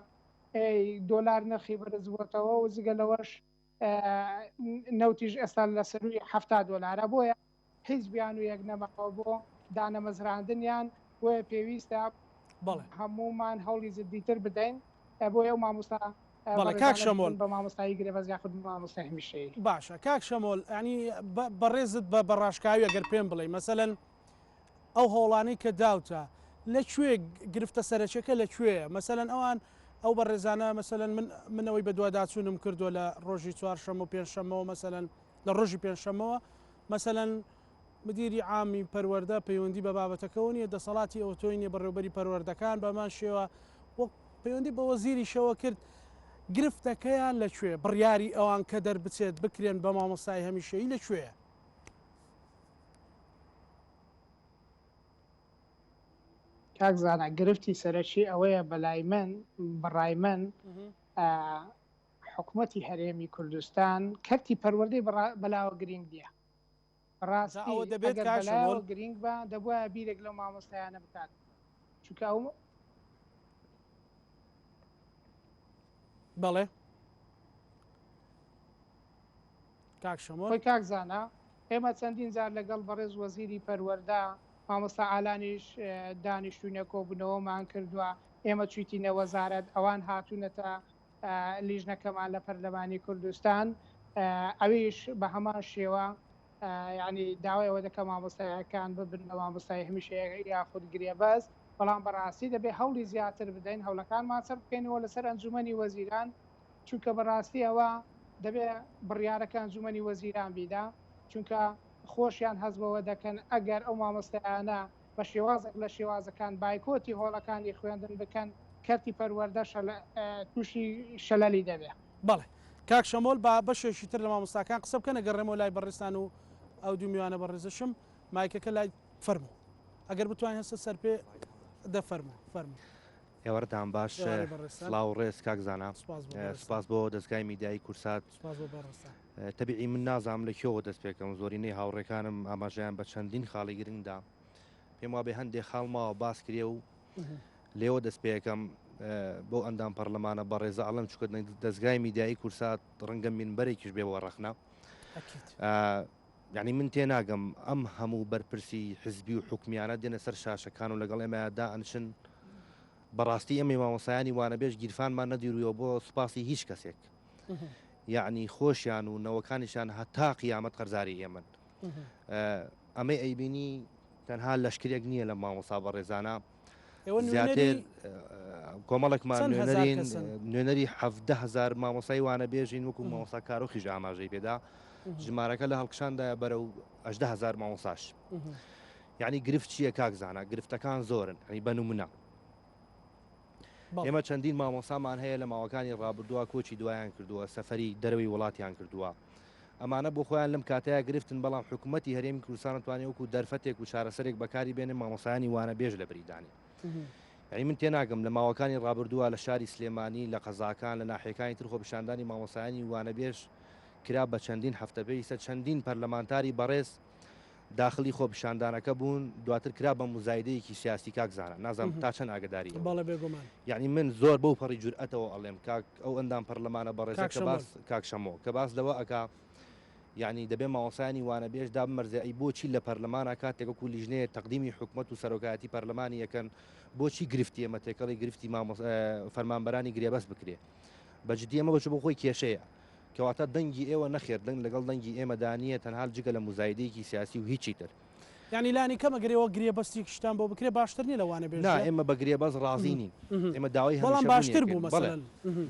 دۆلار نرخی بەرز بۆتەوە و جگە لەوەش نەوتیش ئێستا لە سەروی ه دۆلارە بۆیە هیچ بیانوویەک نەماوە بۆ دانەمەزراندنیان بۆیە پێویستە بەڵێ. هەموومان هەوڵی جدیتر بدەین بۆیە ئەو مامۆستا بەڵێ کاک بەڕێزانە شەمۆل. ببن بە مامۆستایی گرێبەست یاخود مامۆستای هەمیشەیی. باشە کاک شەمۆل یانی بەڕێزت بە بە ڕاشکاوی ئەگەر پێم بڵێی مەسەلەن ئەو هەوڵانەی کە داوتە لە کوێ گرفتە سەرەکیەکە لە کوێیە مەسەلەن ئەوان ئەو بەڕێزانە مەسەلەن من منەوەی بەدواداچوونم کردووە لە ڕۆژی چوارشەممە و پێنجشەممەوە مەسەلەن لە ڕۆژی پێنجشەممەوە مەسەلەن مدیری عامی پەروەردە پەیوەندی بە بابەتەکەوە نییە، دەسەڵاتی ئەوتۆی نییە، بەڕێوەبەری پەروەردەکان بەهەمان شێوە و پەیوەندی بە وەزیریشەوە کرد، گرفتەکەیان لە کوێ؟ بڕیاری ئەوان کە دەربچێت بکرێن بە مامۆستای هەمیشەیی لە کوێیە؟ کاک زانا گرفتی سەرەکی ئەوەیە بەلای من بەڕای من حکومەتی هەرێمی کوردستان کەرتی پەروەردەی بەلاوە گرینگ نییە. جا بەڕاستی ئەوە دەبێت ئەگەر کاک بەلایەوە شەمۆل. گرینگ با دەبوایە بیرێک لەو مامۆستایانە بکات چونکە ئەو بەڵێ کاک شەمۆل. خۆی کاک زانا ئێمە چەندین جار لەگەڵ بەڕێز وەزیری پەروەردە مامۆستا ئالانیش دانیشتوینە کۆبوونەوەمان کردووە ئێمە چویتینە وەزارەت ئەوان هاتوونەتە لیژنەکەمان لە پەرلەمانی کوردستان ئەویش بە هەمان شێوە یعنی داوای ئەوە دەکە مامۆستایەکان ببن بە مامۆستای هەمیشە یاخود گرێبەست بەڵام بەڕاستی دەبێ هەوڵی زیاتر بدەین هەوڵەکانمان چڕ بکەینەوە لەسەر ئەنجومەنی وەزیران چونکە بەڕاستی ئەوە دەبێ بڕیارەکە ئەنجومەنی وەزیران بیدا چونکە خۆشیان هەست بەوە دەکەن ئەگەر ئەو مامۆستایانە بە شێوازێک لە شێوازەکان بایکۆتی هۆڵەکانی خوێندن بکەن، کەرتی پەروەردە تووشی شەلەلی دەبێ. بەڵێ کاک شەمۆل با بەشێکی تر لە مامۆستاکان قسە بکەن ئەگەڕێمەوە لای بەڕێزتان و ئەو دوو میوانە بەڕێزەشم مایکەکە لای فەرموو ئەگەر بتوانین هەستە سەر پێ دە فەرموو فەرموو. ئێوارەتان باش ئێوارەی بەڕێزتان. سڵاو و ڕێز کاک زانا سوپاس بۆ بەڕێزتان. سوپاس بۆ دەزگای میدیایی کورسات. سوپاس بۆ بەڕێزتان. تەبیعی من نازانم لە کوێوە دەست پێکەم زۆرینەی هاوڕێکانم ئاماژەیان بە چەندین خاڵی گرنگ دا پێم وابێ هەندێ خاڵ ماوە باس کرێ و لێوە دەست پێکەم بۆ ئەندام پەرلەمانە بەڕێزە ئەڵم چکە دەستگای میدیایی کورسات ڕەنگە مینبەرێکیش بێ بۆ ڕەخنە یعنی من تێناگەم ئەم هەموو بەرپرسی حزبی و حکومیانە دێنە سەر شاشەکان و لەگەڵ ئێمە دا ئەنشن بەڕاستی ئێمەی مامۆسایانی وانەبێژ گیرفانمان نەدیرویەوە بۆ سوپاسی هیچ کەسێک یەعنی خۆشیان و نەوەکانیشیان هەتا قیامەت قەرزاری ئێمەن ئەمەی ئەیبینی تەنها لەشکرێک نییە لە مامۆسا بەڕێزانە زیاتر کۆمەڵێکمان نوێنەرین نوێنەری هزار مامۆسای وانە بێژین وەکو مامۆسا کارۆخیش ئاماژەی پێدا ژمارەکە لە هەڵکشاندایە بەرەو هزار مامۆساش. یعنی گرفت چییە کاک زانا گرفتەکان زۆرن یعنی بە نمونە ئێمە چەندین مامۆسامان هەیە لە ماوەکانی ڕابردووە کۆچی دوایان کردووە سەفەری دەرەوەی وڵاتیان کردووە ئەمانە بۆ خۆیان لەم کاتەیە گرفتن بەڵام حکوومەتی هەرێمی کوردستان توانێت وەکو دەرفەتێک و چارەسەرێک بەکاری بێنێ مامۆسایانی وانە بێژ لە بریدانێ یعنی من تێناگەم لە ماوەکانی ڕابردووە لە شاری سلێمانی لە قەزاکان لە ناحیەکانی تر خۆپیشاندانی مامۆسایانی وانەبێژ کرا بە چەندین هەفتە پێویستە چەندین پەرلەمانتاری بەڕێز داخلی خۆپیشاندانەکە بوون دواتر کرا بە موزایدەیەکی سیاسی کاک زانا نازانم تا چەند ئاگداری بەڵێ بێگومان یعنی من زۆر بەو پەڕی جورئەتەوە ئەڵێم کاک ئەو ئەندام پەرلەمانە بەڕێزە کە باس کاک شەمۆ کە باس لەوە ئەکا یعنی دەبێ مامۆسایانی وانەبێژ دابمەرزێ ئەی بۆچی لە پەرلەمانە کاتێک وەکو لیژنەیە تەقدیمی حکومەت و سەرۆکایەتی پەرلەمانی یەکەن بۆچی گرفتی ئێمە تێکەڵی گرفتی فەرمانبەرانی گرێبەست بکرێ بە جدی ئەمە بەچ بۆ خۆی کێشەیە کەواتە دەنگی ئێوە نەخێر دەنگ لەگەڵ دەنگی ئێمەدا نییە تەنها جگە لە موزایدەیەکی سیاسی و هیچی تر. یانی لانی کەم ئەگەر ئێوە گرێبەستێکیشتان بۆ بکرێ باشتر نییە لە وانەبێژ نا ئێمە بە گرێبەست ڕازی نین ئێمە داوای بەڵام باشتر بوو مەسەلەن.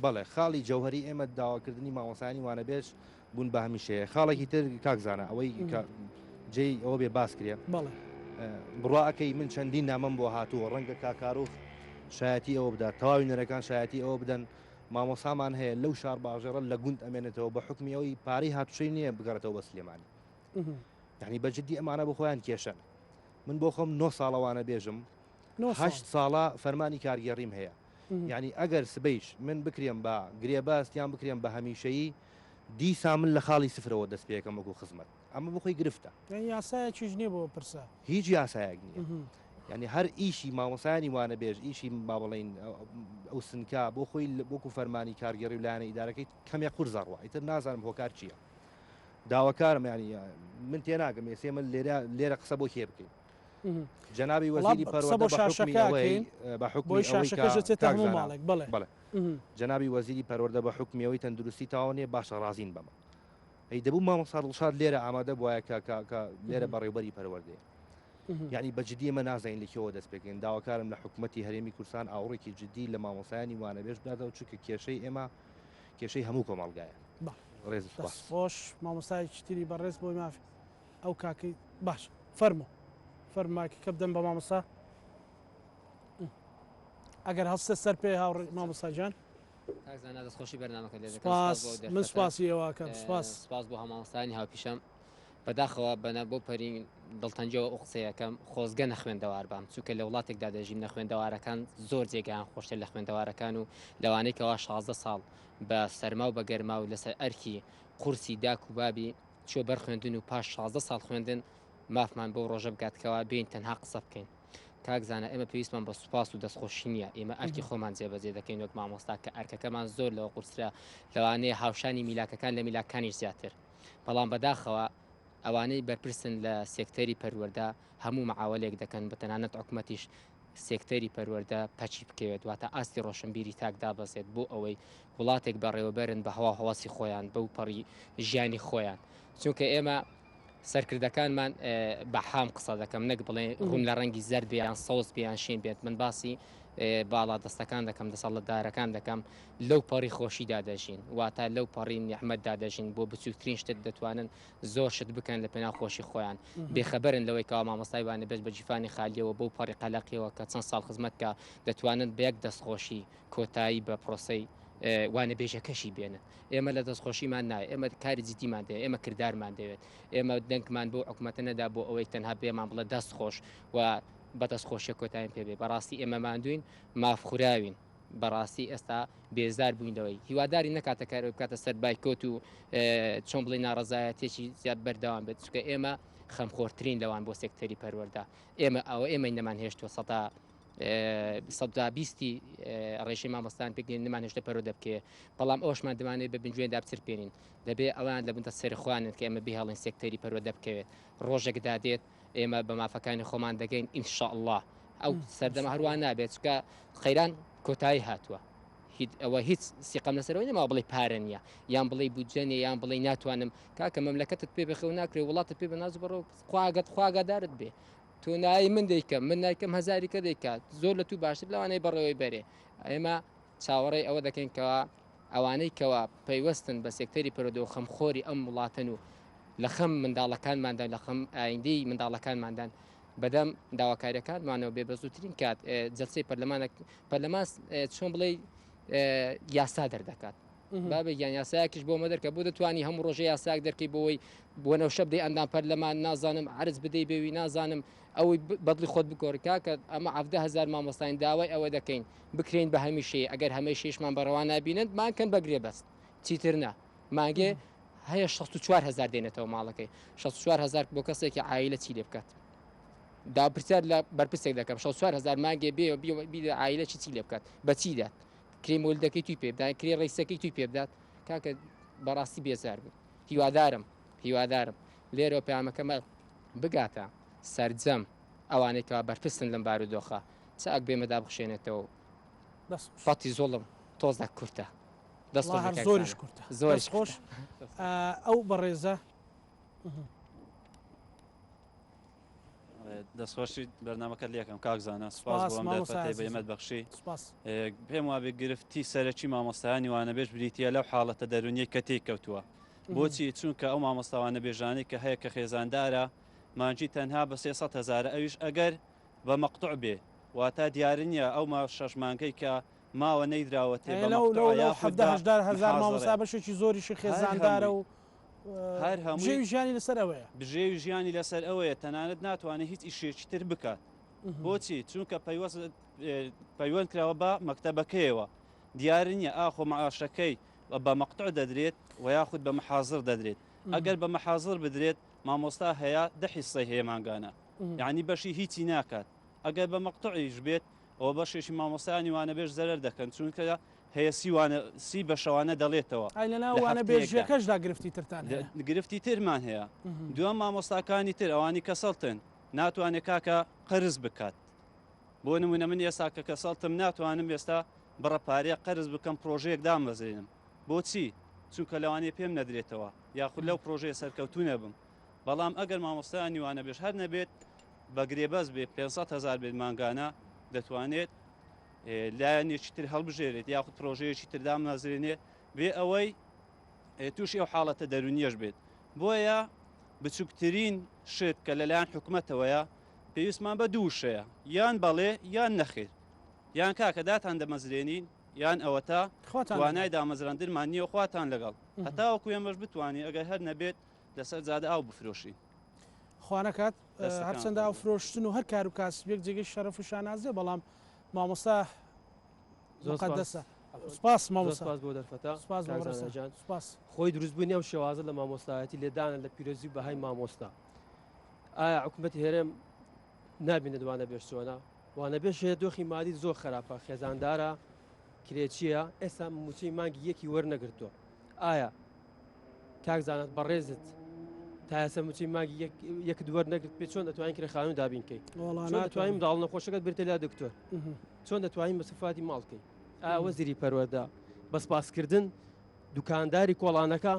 بەڵێ خاڵی جەوهەری ئێمە داواکردنی مامۆستایانی وانەبێژ بوون بە هەمیشەیە خاڵێکی تر کاک زانا ئەوەی کە جێی ئەوە بێ باس کرێ بەڵێ بڕوا ئەکەی من چەندین نامەم بۆ هاتووە ڕەنگە کاک کاروخ شایەتی ئەوە بدات تەواوی نەرەکان شایەتی ئەوە بدەن مامۆسامان هەیە لەو شارباژێڕە لە گوند ئەمێنێتەوە بە حوکمی ئەوەی پارەی هاتوچۆی نییە بگەڕێتەوە بە سلێمانی یعنی بە جدی ئەمانە بۆ خۆیان کێشەن من بۆ خۆم نۆ ساڵە وانە بێژم هەشت ساڵە فەرمانی کارگێڕیم هەیە یعنی ئەگەر سبەیش من بکرێم بە گرێبەست یان بکرێم بە هەمیشەیی دیسان من لە خاڵی سفرەوە دەست پێکەم وەکو خزمەت ئەمە بۆ خۆی گرفتە. یانی یاسایەکیش نییە بۆ پرسە. هیچ یاسایەک نییە. یانی هەر ئیشی مامۆسایانی وانەبێژ ئیشی با بڵێین ئەو سنکە بۆ خۆی وەکو فەرمانی کارگێڕی و لایەنە ئیدارەکەی کەمێک قورس ئەڕوا ئیتر نازانم هۆکار چییە. داواکارم یانی من تێناگەم ئێسێ من لێرە لێرە قسە بۆ کێ بکەین. جەنابی وەزیری پەروەردە بە حوکمی ئەوەی بە حوکمی ئەوەی کە کاک زانا بەڵێ جەنابی وەزیری پەروەردە بە حوکمی ئەوەی تەندروستی تەواو نییە باشە ڕازین بەمە. ئەی دەبوو مامۆستا دڵشاد لێرە ئامادە بوایە کە کە کە لێرە بەڕێوبەری پەروەردەیە یعنی بە جدی ئێمە نازانین لە کێوە دەست پێکەین داواکارم لە حکوومەتی هەرێمی کوردستان ئاوڕێکی جدی لە مامۆسایانی وانەبێژ بداتەوە چونکە کێشەی ئێمە کێشەی هەموو کۆمەڵگایە ڕێز و سوپاس. خۆش مامۆستایەکی تری بەڕێز بۆی مافی ئەو کاکەی باش فەرموو فەرموو مایکەکە بدەم بە مامۆستا ئەگەر هەستە سەر پێ هاوڕێ مامۆستا گیان. کاک زانا دەستخۆشی بەرنامەکەت لێ دەکەم سپاس بۆ ئەو من سپاسی ئێوە ئەکەم سپاس سپاس بۆ هاومامۆستایانی هاوپیشەم بەداخەوە بەنە بۆ پەرین دڵتەنگیەوە ئەو قسەیەکەم خۆزگە نەخوێندەوار بام چونکە لە وڵاتێکدا دەژیم نەخوێندەوارەکان زۆر جێگایان خۆشتر لە خوێندەوارەکان و لەوانەی کەوا 16 ساڵ بە سەرما و بە گەرما و لەسەر ئەرکی قورسی داک و بابی چوە بەر خوێندن و پاش 16 ساڵ خوێندن مافمان بەو ڕۆژە بگات کەوا بێین تەنها قسە بکەین کاک زانا ئێمە پێویستمان بە سوپاس و دەستخۆشی نییە ئێمە ئەرکی خۆمان جێبەجێ دەکەین وەک مامۆستا کە ئەرکەکەمان زۆر لەوە قورسرە لەوانەیە هاوشانی میلاکەکان لە میلاکانیش زیاتر بەڵام بەداخەوە ئەوانەی بەرپرسن لە سێکتەری پەروەردە هەموو معاوەلێک دەکەن بە تەنانەت حکومەتیش سێکتەری پەروەردە پەکی بکەوێت واتە ئاستی ڕۆشنبیری تاک دابەزێت بۆ ئەوەی وڵاتێک بەڕێوەبەرن بە هەوا هەوەسی خۆیان بەو پەڕی ژیانی خۆیان چونکە ئێمە سەرکردەکانمان بە حام قسە دەکەم نەک بڵێ ڕووم لە ڕەنگی زەرد بێ یان سەوز بێ یان شین بێت من باسی باڵا دەستەکان دەکەم دەسەڵاتدارەکان دەکەم لەو پەڕی خۆشیدا دەژین واتە لەو پەڕی نیعمەتدا دەژین بۆ بچووکترین شتت دەتوانن زۆر شت بکەن لە پێناو خۆشی خۆیان بێخەبەرن لەوەی کەوا مامۆستای وانەبێژ بە جیفانی خالیەوە بەو پەڕی قەلەقیەوە کە چەند ساڵ خزمەت کە دەتوانن بە یەک دەستخۆشی کۆتایی بە پرۆسەی وانەبێژەکەشی بێنن ئێمە لە دەستخۆشیمان نایە ئێمە کاری جدیمان دەوێت ئێمە کردارمان دەوێت ئێمە دەنگمان بۆ حکومەتە نەدا بۆ ئەوەی تەنها پێمان بڵێ دەست خۆش و بە دەستخۆشیە کۆتاییم پێ بێ بەڕاستی ئێمە ماندوین ماف خوراوین بەڕاستی ئێستا بێزار بووین لەوەی هیواداری نەکاتە کار بکاتە سەر بایکۆت و چۆن بڵێ ناڕەزایەتێکی زیاد بەردەوام بێت چونکە ئێمە خەمخۆرترین لەوان بۆ سێکتەری پەروەردە ئێمە ئەوە ئێمەی نەمان هێشتووە سەدا 120 ڕێژەی مامۆستان پێک نمان هێشتا پەروەردە بکەێ بەڵام ئەوشمان دەمانێت بە بنجوێندا بچرپێنین دەبێ ئەوان لە بنتە سەرخوانن کە ئێمە بهێڵین سێکتەری پەروەردە بکەوێت ڕۆژێک دادێت ئێمە بە مافەکانی خۆمان دەگەین ئینشاءاللە ئەو سەردەمە هەروان نابێت چکە قەیران کۆتایی هاتووە ئەوە هیچ سیقەم لەسەرەوەی نەما بڵێ پارە نییە یان بڵێ بودجە نیە یان بڵێ ناتوانم کاکە مەملەکەتت پێ بخێو ناکرێ وڵاتت پێ بەناز بڕۆ خواگەت خواگەدارت بێ تۆ نای من دەیکەم من نایکەم هەزاری کە دەیکات زۆر لە تو باشتر لەوانەیە بەڕێوەی بەرێ ئێمە چاوەڕێی ئەوە دەکەین کەوا ئەوانەی کەوا پەیوەستن بە سێکتەری پەروەردە و خەمخۆری ئەم وڵاتەن و لە خەم منداڵەکانماندان لە خەم ئایندەی منداڵەکانماندان. بەدەم داواکاریەکانمانەوە بێ بە زووترین کات جلسەی پەرلەمانە پەرلەمان چۆن بڵێ یاسا دەردەکات بابە گیان یاسایەکیش بۆ مەدەرکە بۆ دەتوانی هەموو ڕۆژە یاساک دەرکەی بۆی بۆ نەوشە بدەی ئەندام پەرلەمان نازانم عرز بدەی بێوی نازانم ئەوەی بەدڵی خۆت بگۆڕی کاکە ئەمە هەزار مامۆستاین داوای ئەوە دەکەین بکرین بە هەمیشەی ئەگەر هەمەشیشمان بەڕەوا نبینن مانکەن بەگرێ بەست چیتر نا مانگێ هەیە 64 هزار دێنێتەوە ماڵەکەی 64 هزار بۆ کەسێکی عیلە چی لێ بکات دا پرسیار لە بەرپرسێک دەکەم 64 هزار مانگێ بێ بێ عیلە چی چی لێ بکات بەچی دات کرێ مۆلدەکەی توی پێ بدات کرێ ڕیسەکەی توی پێ بدات کاکە بەڕاستی بێزار بوو هیوادارم هیوادارم لێرەوە پەیامەکەمە بگاتە سەرجەم ئەوانەی کەوا بەرپرسن لەم بارودۆخە چاک بێمەدا بخشێنێتەوە فەتی زوڵم تۆزە کورتە دەست زۆریش کورتە زۆر خۆش ئەو بەڕێزە دەستخۆشی بەرنمەکەت لەکەم کاک زانە سپاس بۆ ئەم دەرفەتەی بە ئێمەت بەخشی پێم وابێ گرفتی سەرەکی مامۆستایانی وانەبێژ بریتە لەو حاڵەتە دەرونیە کە تێی کەوتووە بۆچی چونکە ئەو مامۆستاوانە بێژانەی کە هەیە کە خێزاندارە مانگی تەنها بە 300 هەزارە ئەویش ئەگەر بە مەقتوع بێ واتە دیار نییە ئەو ما شەش مانگەی کە ماوە نەیدراوەتێ بە مەقتوع یاخود بە هەزار مامۆستا بەشێکی زۆریشی خێزاندارە و هەر هەمووی بژێوی ژیانی لەسەر ئەوەیە. بژێوی ژیانی لەسەر ئەوەیە تەنانەت ناتوانێت هیچ ئیشێکی تر بکات بۆچی چونکە پەیوەست پەیوەند کراوە بە مەکتەبەکەیەوە دیار نییە ئاخۆ معاشەکەی بە مەقتوع دەدرێت و یاخود بە محازر دەدرێت ئەگەر بە محازر بدرێت مامۆستا هەیە دە حیسەی هەیە مانگانە یعنی بەشی هیچی ناکات ئەگەر بە مەقتوعیش بێت ئەوە بەشێکی مامۆستایانی وانەبێژ زەرەر دەکەن چونکە هەیە سی وانە سی بەشەوانە دەڵێتەوە ئای لەناو لە وانە هەفتەیەکدا. بێژیەکەشدا گرفتی ترتان هەیە. گرفتی ترمان هەیە دووەم مامۆستاکانی تر ئەوانی کە سەڵتن ناتوانێت کاکە قەرز بکات بۆ نمونە من ئێستا کە کەسەڵتم ناتوانم ئێستا بڕە پارەیە قەرز بکەم پرۆژەیەک دامەزرێنم بۆچی چونکە لەوانەیە پێم نەدرێتەوە یاخود لەو پرۆژەیە سەرکەوتوو نەبم بەڵام ئەگەر مامۆستایانی وانەبێژ هەر نەبێت بە گرێبەست بێ 500 هزار بێت مانگانە دەتوانێت لایەنێکی تر هەڵبژێرێت یاخود پرۆژەیەکی تر دامەزرێنێ بێ ئەوەی تووشی ئەو حاڵەتە دەرونیەش بێت بۆیە بچووکترین شت کە لەلایەن حکومەتەوەیە پێویستمان بە دوو وشەیە یان بەڵێ یان نەخێر یان کاکە داتان دەمەزرێنین یان ئەوەتا توانای دامەزراندنمان نییە خواتان لەگەڵ هەتاوەکو ئێمەش بتوانین ئەگەر هەر نەبێت لەسەر جادە ئاو بفرۆشین. خوا نەکات هەرچەندە ئاو فرۆشتن و هەر کار و کاسبێک جێگەی شەرەف و شانازیە بەڵام مامۆستا مقدسە سپاس مامۆستا سپاس بۆ دەرفەتە سپاس بۆ بەڕێزتان. سپاس. خۆی دروستبوونی ئەم شێوازە لە مامۆستایەتی لێدانە لە پیرۆزی و بەهای مامۆستا ئایا حکوومەتی هەرێم نابینێت وانەبێژ چۆنە وانەبێژ هەیە دۆخی مادی زۆر خراپە خێزاندارە کرێچیە ئێستا موچەی مانگی یەکی وەرنەگرتووە ئایا کاک زانات بەڕێزت تا ئێستا موچەی مانگی یەکت وەرنەگرت پێ چۆن دەتوانین کرێ خانوو دابین کەی چۆن دەتوانین منداڵ نەخۆشەکەت برتە لا دکتۆر چۆن دەتوانین مەسرفاتی ماڵ کەی ئا وەزیری پەروەردە بە سپاسکردن دوکانداری کۆڵانەکە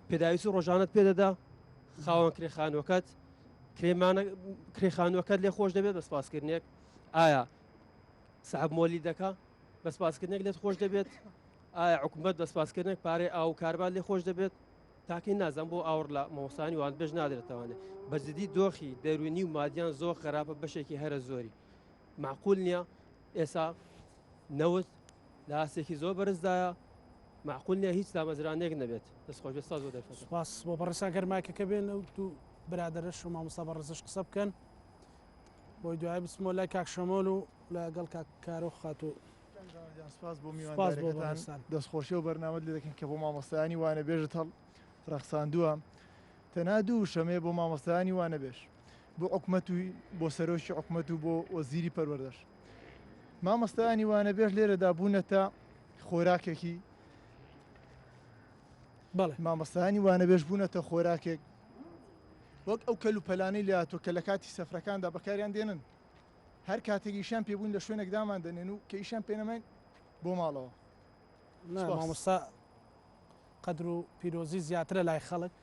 پێداویستی ڕۆژانەت پێدەدا خاوەن کرێ خانووەکەت کرێمانە کرێ خانووەکەت لێ خۆش دەبێت بە سپاسکردنێک ئایا سەحب مۆلی دەکا بە سپاسکردنێک لێت خۆش دەبێت ئایا حکومەت بە سپاسکردنێک پارەی ئاو و کاربار لێ خۆش دەبێت تاکەی نازم بۆ ئاوڕ لە مامۆستایانی وانبێژ نادرێتەوانێ بە جدی دۆخی دەروونی و مادیان زۆر خراپە بەشێکی هەرە زۆری معقول نییە ئێسا نەوت لە ئاستێکی زۆر بەرزدایە معقول نییە هیچ دامەزرانێک نەبێت دەست خۆش بێت سپاس بۆ دەرفەتە. سپاس بۆ بەڕێزان گەر مایکەکە بێن ئەو دوو برادەرەش و مامۆستا بەڕێزش قسە بکەن بۆی دوایی بچمەوە لای کاک شەمۆل و لەگەڵ کاک کارۆخ خاتوو سپاس بۆ میوانداریەکەتان دەستخۆشی و بەرنامەت لێ دەکەین کە بۆ مامۆستایانی وانەبێژت هەڵ ڕەخساندووە تەنها دوو وشەم هەیە بۆ مامۆستایانی وانەبێژ بۆ حکومەت و بۆ سەرۆکی حکومەت و بۆ وەزیری پەروەردەش مامۆستایانی وانەبێژ لێرەدا بوونەتە خۆراکێکی مامۆستایانی وانەبێژ بوونەتە خۆراکێک وەک ئەو کەلوپەلانەی لاتۆ کە لە کاتی سەفرەکاندا بەکاریان دێنن هەر کاتێک ئیشیان پێبووین لە شوێنێک دامان دەنێن و کە ئیشیان پێ نەماین بۆ ماڵەوە. نا مامۆستا قەدر و پیرۆزی زیاترە لای خەڵک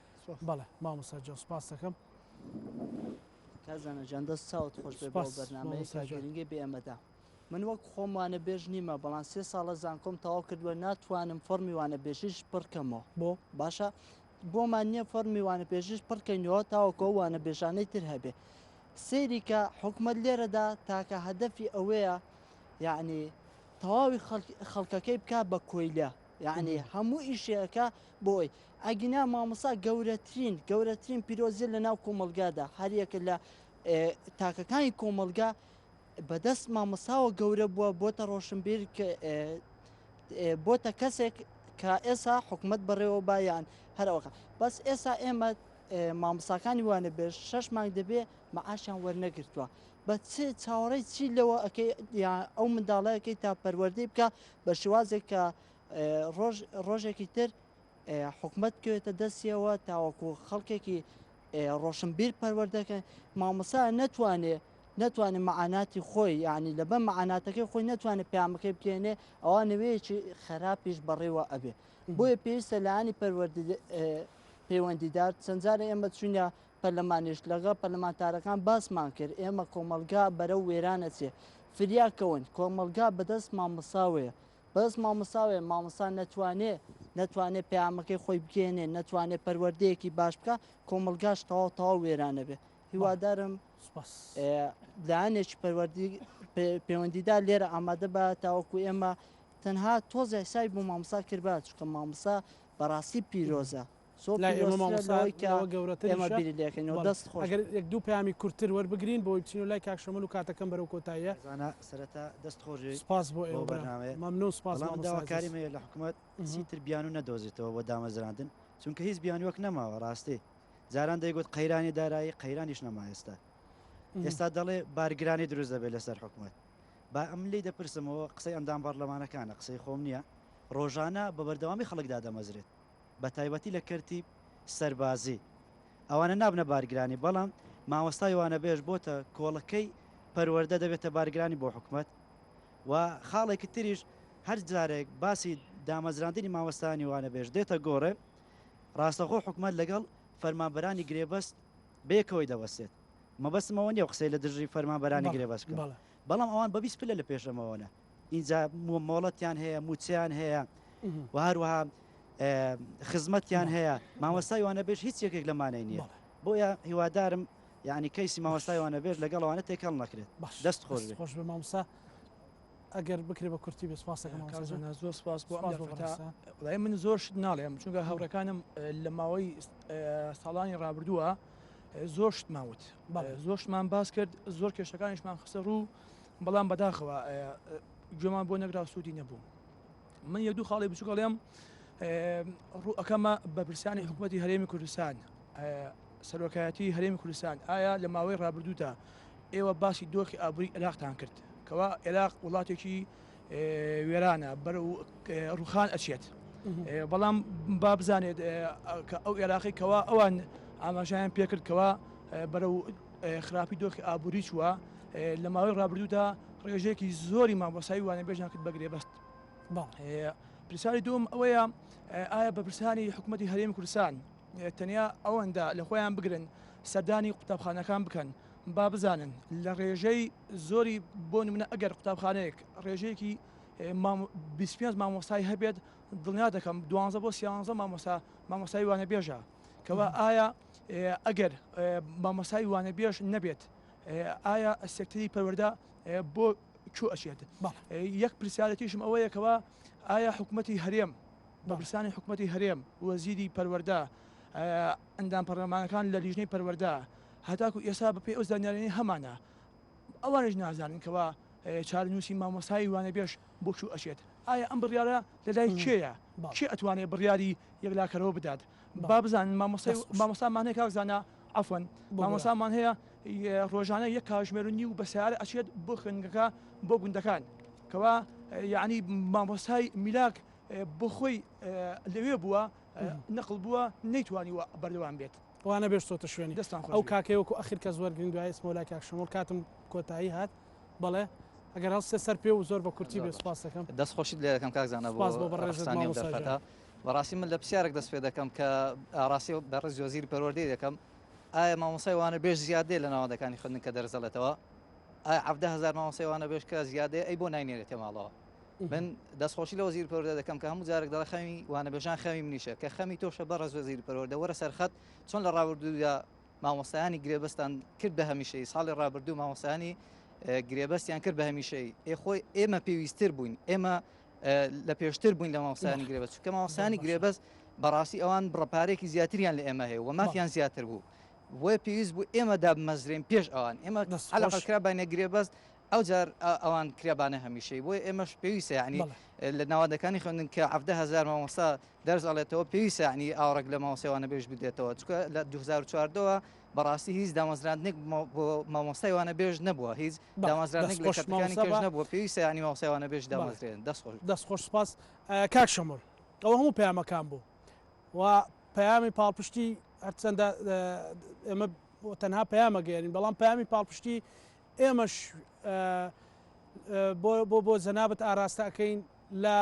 بەڵێ مامۆستا جان سپاس دەکەم. کاک زانا جان دەست چاوت خۆش بێ بۆ بەرنامەیە کە گرنگی بێ ئێمەدا من وەک خۆم وانە بێژ نیمە بەڵام سێ ساڵە زانکۆم تەواو کردووە ناتوانم فۆرمی وانە بێژیش پڕکەمەوە بۆ باشە بۆمان نییە فۆرمی وانە بێژیش پڕکەینەوە تاوەکو وانە بێژانەی تر هەبێ. سەیری کە حکومەت لێرەدا تاکە هەدەفی ئەوەیە یعنی تەواوی خەڵکەکەی بکا بە کۆیلە یعنی هەموو ئیشێکە بۆی ئەگینا مامۆسا گەورەترین گەورەترین پیرۆزیە لە ناو کۆمەلگادا هەریەکە لە تاکەکانی کۆمەلگا بەدەست مامۆساوە گەورە بووە بۆتە ڕۆشنبیر بۆتە کەسێک کە ئێسا حکومت بەڕێوە بایان هەرەوەکە بەس ئێسا ئێمە مامۆساکانی وانە بێژ شەش مانگ دەبێ مەعاشیان وەرنەگرتووە بە چ چاوەڕێی چی لەوە ئەکەی یان ئەو منداڵەکەی تا پەروەردەی بکە بە شێوازێک کە ڕۆژ ڕۆژێکی تر حکومت بکەوێتە دەستیەوە تاوەکو خەڵکێکی ڕۆشنبیر پەروەردەکەن مامۆسا نەتوانێ نەتوانێت مەعاناتی خۆی یعنی لەبەر مەعاناتەکەی خۆی نەتوانێت پەیامەکەی بگەێنێ ئەوە نەوەیەکی خراپیش بەڕێوە ئەبێ بۆیە پێویستە لایەنی پەروەردە پەیوەندیدار چەند جارێ ئێمە چوینە پەرلەمانیش لەگەڵ پەرلەمانتارەکان باسمان کرد ئێمە کۆمەڵگا بەرەو وێران ئەچێ فریا کەون کۆمەڵگا بەدەست مامۆستاوەیە بەس مامۆستاوەیە مامۆستا نەتوانێ نەتوانێ پەیامەکەی خۆی بگەێنێ نەتوانێ پەروەردەیەکی باش بکە کۆمەڵگاش تەواو تەواو وێرانە بێ هیوادارم لایەنێکی پەروەردی پەیوەندیدار لێرە ئامادە بە تاوەکو ئێمە تەنها تۆزێ حسابی بۆ مامۆستا کردبا چونکە مامۆستا بەڕاستی پیرۆزە زۆر لای ئێمە پیرۆزترە مامۆستا لەوەی کە لەوە ئێمە گەورەتریشە بیری لێکەینەوە بەڵێ دەست خۆش ئەگەر یەک دوو پەیامی کورتتر وەربگرین بۆی بچینەوە لای کاک شەمەل و کاتەکەم بەرەو کۆتاییە زانا سەرەتا دەست خۆش بێ سپاس بۆ بۆ ئێوە برام بەرنامەیە مەمنون سپاس بەڵام من مامۆستا عەزیز داواکاریم هەیە لە حکومەت چیتر بیانوو نەدۆزێتەوە بۆ دامەزراندن چونکە هیچ بیانووەک نەماوە ڕاستی جاران دەیگوت قەیرانی دارایی قەیرانیش نەما ئێستا ئێستا دەڵێ بارگرانی دروست دەبێت لەسەر حکومەت با ئەمن لێی دەپرسم ئەوە قسەی ئەندام پەڕلەمانەکانە قسەی خۆم نییە، ڕۆژانە بە بەردەوامی خەڵک دادەمەزرێت بە تایبەتی لە کەرتی سەربازی ئەوانە نابنە بارگرانی بەڵام مامۆستای وانەبێژ بۆتە کۆڵەکەی پەروەردە دەبێتە بارگرانی بۆ حکومەت و خاڵێکی تریش هەر جارێک باسی دامەزراندنی مامۆستایانی وانەبێژ دێتە گۆڕێ ڕاستەخۆ حکومەت لەگەڵ فەرمانبەرانی گرێبەست بەیەکەوەی دەوەستێت مەبەستم ئەوە نییە قسەی لە دژی فەرمانبەرانی گرێبەست بکەم بەڵام ئەوان بە 20 پلە لە پێش ئەمەوەنە ئینجا مۆڵەتیان هەیە موچەیان هەیە و هەروەها خزمەتیان هەیە مامۆستای وانەبێژ هیچ یەکێک لەمانەی نییە بۆیە هیوادارم یعنی کەیسی مامۆستای وانەبێژ لەگەڵ ئەوانە تێکەڵ نەکرێت دەست خۆش بێ خۆش بێ مامۆستا ئەگەر بکرێ بە کورتی بێ سپاس دەکەم مامۆستا جان. کاک زۆر سپاس بۆ ئەم سپاس بۆ دەرفەتە بەڕێزتان. وەڵای من زۆر شت ناڵێم چونکە هاوڕێکانم لە ماوەی ساڵانی ڕابردووە زۆر شتمان وت زۆر شتمان باس کرد زۆر کێشەکانیشمان خستە ڕوو بەڵام بەداخەوە گوێمان بۆ نەگرا سوودی نەبوو من یەک دوو خاڵی بچووک ئەڵێم ڕوو ئەکەمە بەرپرسانی حکوومەتی هەرێمی کوردستان سەرۆکایەتی هەرێمی کوردستان ئایا لە ماوەی ڕابردوودا ئێوە باسی دۆخی ئابووری عێراقتان کرد کەوا عێراق وڵاتێکی وێرانە بەرەو ڕوخان ئەچێت بەڵام با بزانێت کە ئەو عێراقی کەوا ئەوان ئاماژیان پێکرد کەوا بەرەو خراپی دۆخی ئابووری چووە لە ماوەی ڕابردوودا ڕێژەیەکی زۆری مامۆسای وانەبێژیان کرد بە گرێبەست پرسیاری دوم ئەوەیە ئایا بەرپرسانی حکوومەتی هەرێمی کوردستان تەنیا ئەوەندە لە خۆیان بگرن سەردانی قوتابخانەکان بکەن با بزانن لە ڕێژەی زۆری بۆ نمونە ئەگەر قوتابخانەیەک ڕێژەیەکی 25 مامۆستای هەبێت دڵنیا دەکەم دوانزە بۆ سیانزە مامۆستا مامۆستای وانەبێژە کەوا ئایا ئەگەر مامۆستای وانەبێژ نەبێت ئایا سێکتەری پەروەردە بۆ کوێ ئەچێت یەک پرسیارێتیشم ئەوەیە کەوا ئایا حکوومەتی هەرێم بەرپرسانی حکوومەتی هەرێم وەزیری پەروەردە ئەندام پەرلەمانەکان لە لیژنەی پەروەردە هەتاکو ئێستا بەپێی ئەو زانیاریانەی هەمانە ئەوانیش نازانن کەوا چارەنووسی مامۆستای وانەبێژ بۆ کوێ ئەچێت ئایا ئەم بڕیارە لە لای کێیە کێ ئەتوانێت بڕیاری یەکلاکەرەوە بدات با بزانن مامۆستای مامۆستامان هەیە کاک زانا عەفوەن مامۆستامان هەیە ڕۆژانە یەک کاژمێر و نیو بە سەیارە ئەچێت بۆ خوێندنگەکە بۆ گوندەکان کەوا یعنی مامۆستای میلاک بۆ خۆی لەوێ بووە نەقڵ بووە نەیتوانیوە بەردەوام بێت. وانە بێش چۆتە شوێنی دەستان خۆش ئەو بێت. کاکەی وەکو ئەخیر کەس وەرگرین دوای ئێسمەوە لای کاک شەمۆڵ کاتم کۆتایی هات بەڵێ ئەگەر هەڵسێ سەر پێ و زۆر بە کورتی زۆر بێ باش. سپاس دەکەم. دەست خۆشیت لێ دەکەم کاک زانا بۆ سپاس بۆ بەڕێزت ڕەخسانی ئەم مامۆستا دەرفەتە. گیان. بەڕاستی من لە پرسیارێک دەست پێ دەکەم کە ڕاستی بەڕێز وەزیری پەروەردەی دەکەم ئایا مامۆستای وانەبێژ زیادەیە لە ناوەندەکانی خوێندن کە دەرس دەڵێتەوە؟ ئایا 17 هەزار مامۆستای وانەبێژ کە زیادەیە ئەی بۆ ناینێرێتە ماڵەوە؟ من دەستخۆشی لە وەزیری پەروەردە دەکەم کە هەموو جارێک دەڵێ خەمی وانەبێژان خەمی منیشە کە خەمی تۆشە بەڕێز وەزیری پەروەردە وەرە سەرخەت چۆن لە ڕابردوودا مامۆستایانی گرێبەستان کرد بە هەمیشەیی ساڵی ڕابردوو مامۆستایانی گرێبەستیان کرد بە هەمیشەیی ئێ خۆی ئێمە پێویستتر بووین ئێمە لە پێشتر بووین لە مامۆستایانی گرێبەست چونکە مامۆستایانی گرێبەست بەڕاستی ئەوان بڕەپارێکی زیاتریان لە ئێمە هەیە و مافیان زیاتر بوو بۆیە پێویست بوو ئێمە دابمەزرێن پێش ئەوان ئێمە عەلەقەل کرابانە گرێبەست ئەو جار ئەوان کرابانە هەمیشەی بۆیە ئێمەش پێویستە یعنی لە ناوەندەکانی خوێندن کە 17هزار مامۆستا دەرس ئەڵێتەوە پێویستە یعنی ئاوڕێک لە مامۆستای وانەبێژ بدرێتەوە چونکە لە 2014ەوە بەڕاستی هیچ دامەزراندنێک بۆ مامۆستای وانەبێژ نەبووە هیچ دامەزراندنێک لە کەرتەکانی کێش نەبووە پێویستە یعنی مامۆستای وانەبێژ دامەزرێن دەست خۆش دەست خۆش سپاس کاک شەمۆل ئەوە هەموو پەیامەکان بوو و پەیامی پاڵپشتی هەرچەندە ئێمە تەنها پەیامە گەێنین بەڵام پەیامی پاڵپشتی ئێمەش بۆ بۆ جەنابت ئاراستە ئەکەین لە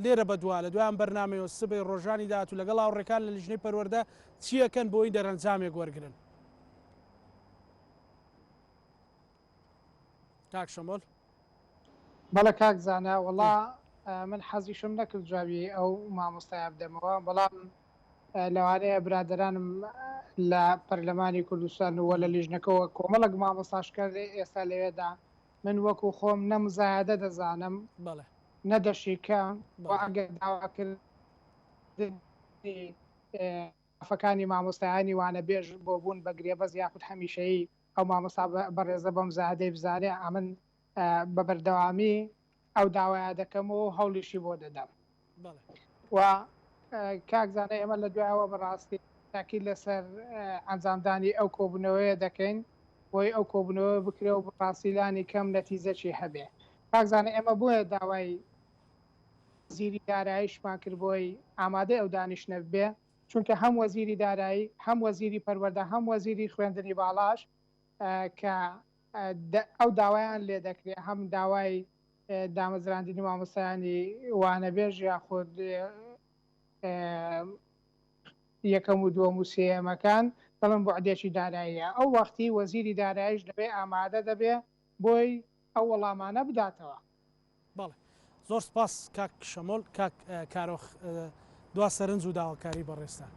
لێرە بەدوا لە دوای ئەم بەرنامەیەوە سبەی ڕۆژانی داهاتوو لەگەڵ هاوڕێکان لە لیژنەی پەروەردە چی ئەکەن بۆ ئەوەی دەرەنجامێک وەرگرن؟ کاک شەمۆل. بەڵێ کاک زانا وەڵا من حەزیشم نەکرد جوابی ئەو مامۆستایە بدەمەوە بەڵام لەوانەیە برادەرانم لە پەرلەمانی کوردستان و لە لیژنەکەوە کۆمەڵک مامۆستاش کە ئێستا لەوێدا من وەکو خۆم نە مزایەدە دەزانم بەڵێ. نە دەشیکەم و ئەگەر داواکردنی مافەکانی مامۆستایانی وانەبێژ بۆ بوون بە گرێبەست یاخود هەمیشەیی ئەو مامۆستا بەڕێزە بە مزایەدەی بزانێ ئەمن بە بەردەوامی ئەو داوایە دەکەم و هەوڵیشی بۆ دەدەم. و کاک زانا ئێمە لە دوایەوە بەڕاستی تاکید لەسەر ئەنجامدانی ئەو کۆبوونەوەیە دەکەین بۆی ئەو کۆبوونەوە بکرێ و بەڕاستی لانی کەم نەتیجەکی هەبێ. کاک زانا ئێمە بۆیە داوای وەزیری داراییشمان کرد بۆی ئامادەی ئەو دانیشتنە ببێ چونکە هەم وەزیری دارایی هەم وەزیری پەروەردە هەم وەزیری خوێندنی باڵاش کە ئەو داوایان لێ دەکرێ هەم داوای دامەزراندنی مامۆستایانی وانەبێژ یاخود یەکەم و دووەم و سێیەمەکان دەڵێن بوعدێکی داراییە ئەو وەختی وەزیری داراییش لەوێ ئامادە دەبێ بۆی ئەو وەڵامانە بداتەوە. بەڵێ زۆر سپاس کاک شەمۆل. کاک کارۆخ دوا سەرنج و داواکاری بەڕێزتان.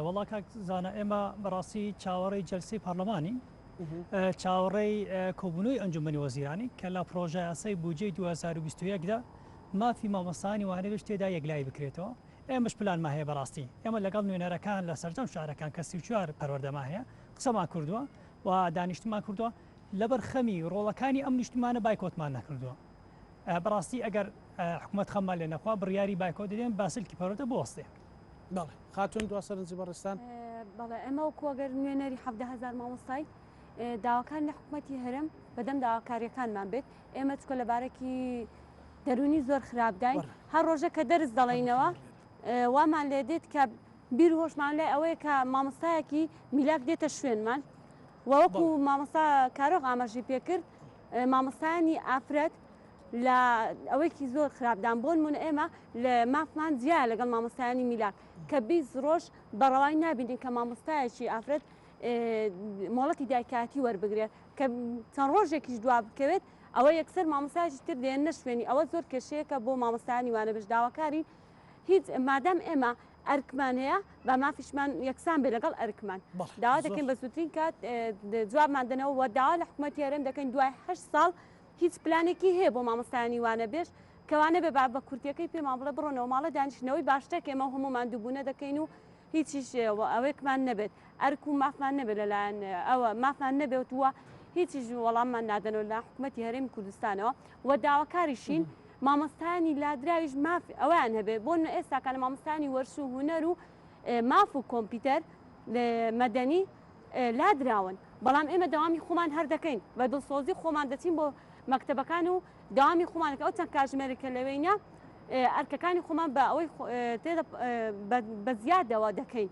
وەڵا کاک زانا ئێمە بەڕاستی چاوەڕێی جەلسەی پەرلەمانین چاوەڕێی کۆبوونەوەی ئەنجومەنی وەزیرانی کە لە پرۆژە یاسای بودجەی 2021 دا مافی مامۆستایانی وانەبێژ تێدا یەکلایی بکرێتەوە ئێمەش پلانمان هەیە بەڕاستی ئێمە لەگەڵ نوێنەرەکان لە سەرجەم شارەکان کە 34 پەروەردەمان هەیە قسەمان کردووە و دانیشتمان کردووە لەبەر خەمی ڕۆڵەکانی ئەم نیشتمانە بایکۆتمان نەکردووە بەڕاستی ئەگەر حکومەت خەممان لێ نەخوا بڕیاری بایکۆت دەدەین با سلکی پەروەردە بوەستێ. بەڵێ خاتوون دوا سەرنجی بەڕێزتان. بەڵێ ئێمە وەکو ئەگەر نوێنەری 17 هەزار مامۆستای داواکان لە حکومەتی هەرێم بەدەم داواکاریەکانمان بێت ئێمە چکە لە بارێکی دەرونی زۆر خراپداین هەر ڕۆژە کە دەرس دەڵێینەوە وامان لێ دێت کە بیر و هۆشمان لای ئەوەیە کە مامۆستایەکی میلاک دێتە شوێنمان و وەکو مامۆستا کارۆخ ئاماژەی پێکرد مامۆستایانی ئافرەت لە ئەوەیەکی زۆر خراپدان بۆن من ئێمە لە مافمان جیا لەگەڵ مامۆستایانی میلاک کە 20 ڕۆژ بەڕەوای نابینین کە مامۆستایەکی ئافرەت مۆڵەتی دایکاتی وەربگرێت کە چەند ڕۆژێکیش دوا بکەوێت ئەوە یەکسەر مامۆستایەکی تر دێننە شوێنی ئەوە زۆر کێشەیەکە بۆ مامۆستایانی وانەبێژ داواکارین هیچ مادام ئێمە ئەرکمان هەیە با مافیشمان یەکسان بێ لەگەڵ ئەرکمان داوا دەکەین بە زووترین کات جوابمان دەنەوە و داوا لە حکوومەتی هەرێم دەکەین دوای هەشت ساڵ هیچ پلانێکی هەیە بۆ مامۆستایانی وانەبێژ کەوانە بێ با بە کورتیەکەی پێمان بڵێ بڕۆنەوە ماڵە دانیشتنەوەی باشترە کە ئێمە هەموو ماندووبوونە دەکەین و هیچیش ئەوێکمان نەبێت ئەرک و مافمان نەبێت لەلایەن ئەوە مافمان نەبێت و هیچیش وەڵاممان نادەنەوە لە حکوومەتی هەرێمی کوردستانەوە و داواکاریشین مامۆستایانی لادراویش ماف ئەویان هەبێت بۆ نمونە ئێستاکە لە مامۆستایانی وەرش و هونەر و ماف و کۆمپیوتەر مەدەنی لادراون بەڵام ئێمە دەوامی خۆمان هەر دەکەین بە دڵسۆزی خۆمان دەچین بۆ مەکتەبەکان و دەوامی خۆمان ئەو چەند کاژمێرێک کە لەوێینە ئەرکەکانی خۆمان بە ئەوەی بە زیادەوە دەکەین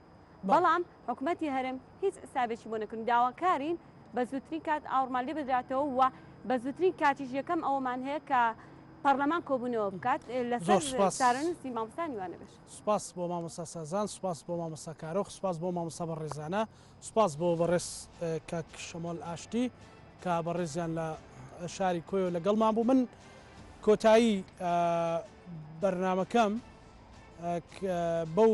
بەڵام حکومەتی هەرێم هیچ حسابێکی بۆ نەکردن داواکارین بە زووترین کات ئاوڕمان لێ بدراتەوە و بە زووترین کاتیش یەکەم ئەوەمان هەیە کە پەرلەمان کۆبوونەوە بکات لەسەر چارەنووسی مامۆستایانی وانەبێژ. سوپاس بۆ مامۆستا سازان، سوپاس بۆ مامۆستا کارۆخ، سوپاس بۆ مامۆستا بەڕێزانە، سوپاس بۆ بەڕێز کاک شەمۆل ئاشتی کە بەڕێزیان لە شاری کۆیۆ لەگەڵمان بوو. من کۆتایی بەرنامەکەم. بەو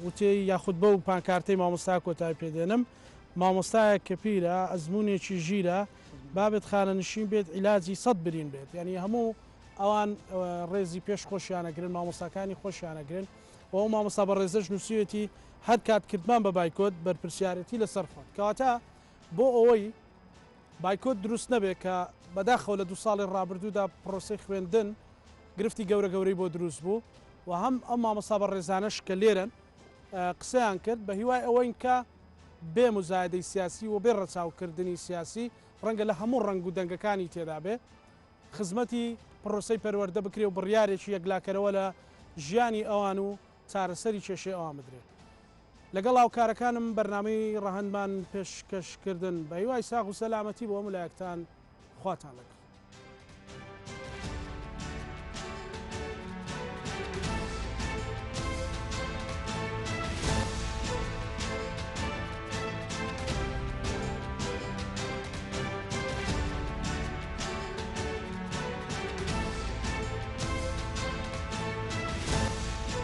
وتەی یاخود بەو پانکارتەی مامۆستا کۆتای پێدێنم مامۆستایەک کە پیرە ئەزمونێکی ژیرە بابێت خانەنشین بێت عیلاجی سەد برین بێت یعنی هەموو ئەوان ڕێزی پێش خۆشیانەگرن مامۆستاکانی خۆشیانەگرن و ئەو مامۆستا بەڕێزەش نووسیوێتی هەر کات کردمان بە بایکۆت بەرپرسیارێتی لەسەر خۆت کەواتە بۆ ئەوەی بایکۆت دروست نەبێت کە بەداخەوە لە دوو ساڵی ڕابردوودا پرۆسەی خوێندن گرفتی گەورە گەورەی بۆ دروست بوو و هەم ئەم مامۆستا بەڕێزانەش کە لێرەن قسەیان کرد بە هیوای ئەوەین کە بێ مزایدەی سیاسی و بێ ڕەچاوکردنی سیاسی ڕەنگە لە هەموو ڕەنگ و دەنگەکانی تێدا بێ خزمەتی پرۆسەی پەروەردە بکرێ و بڕیارێکی یەکلاکەرەوە لە ژیانی ئەوان و چارەسەری کێشەی ئەوان بدرێت. لەگەڵ هاوکارەکانم بەرنامەی ڕەهەندمان پێشکەش کردن. بە هیوای ساغ و سەلامەتی بۆ هەموو لایەکتان خواتان لەگەڵ.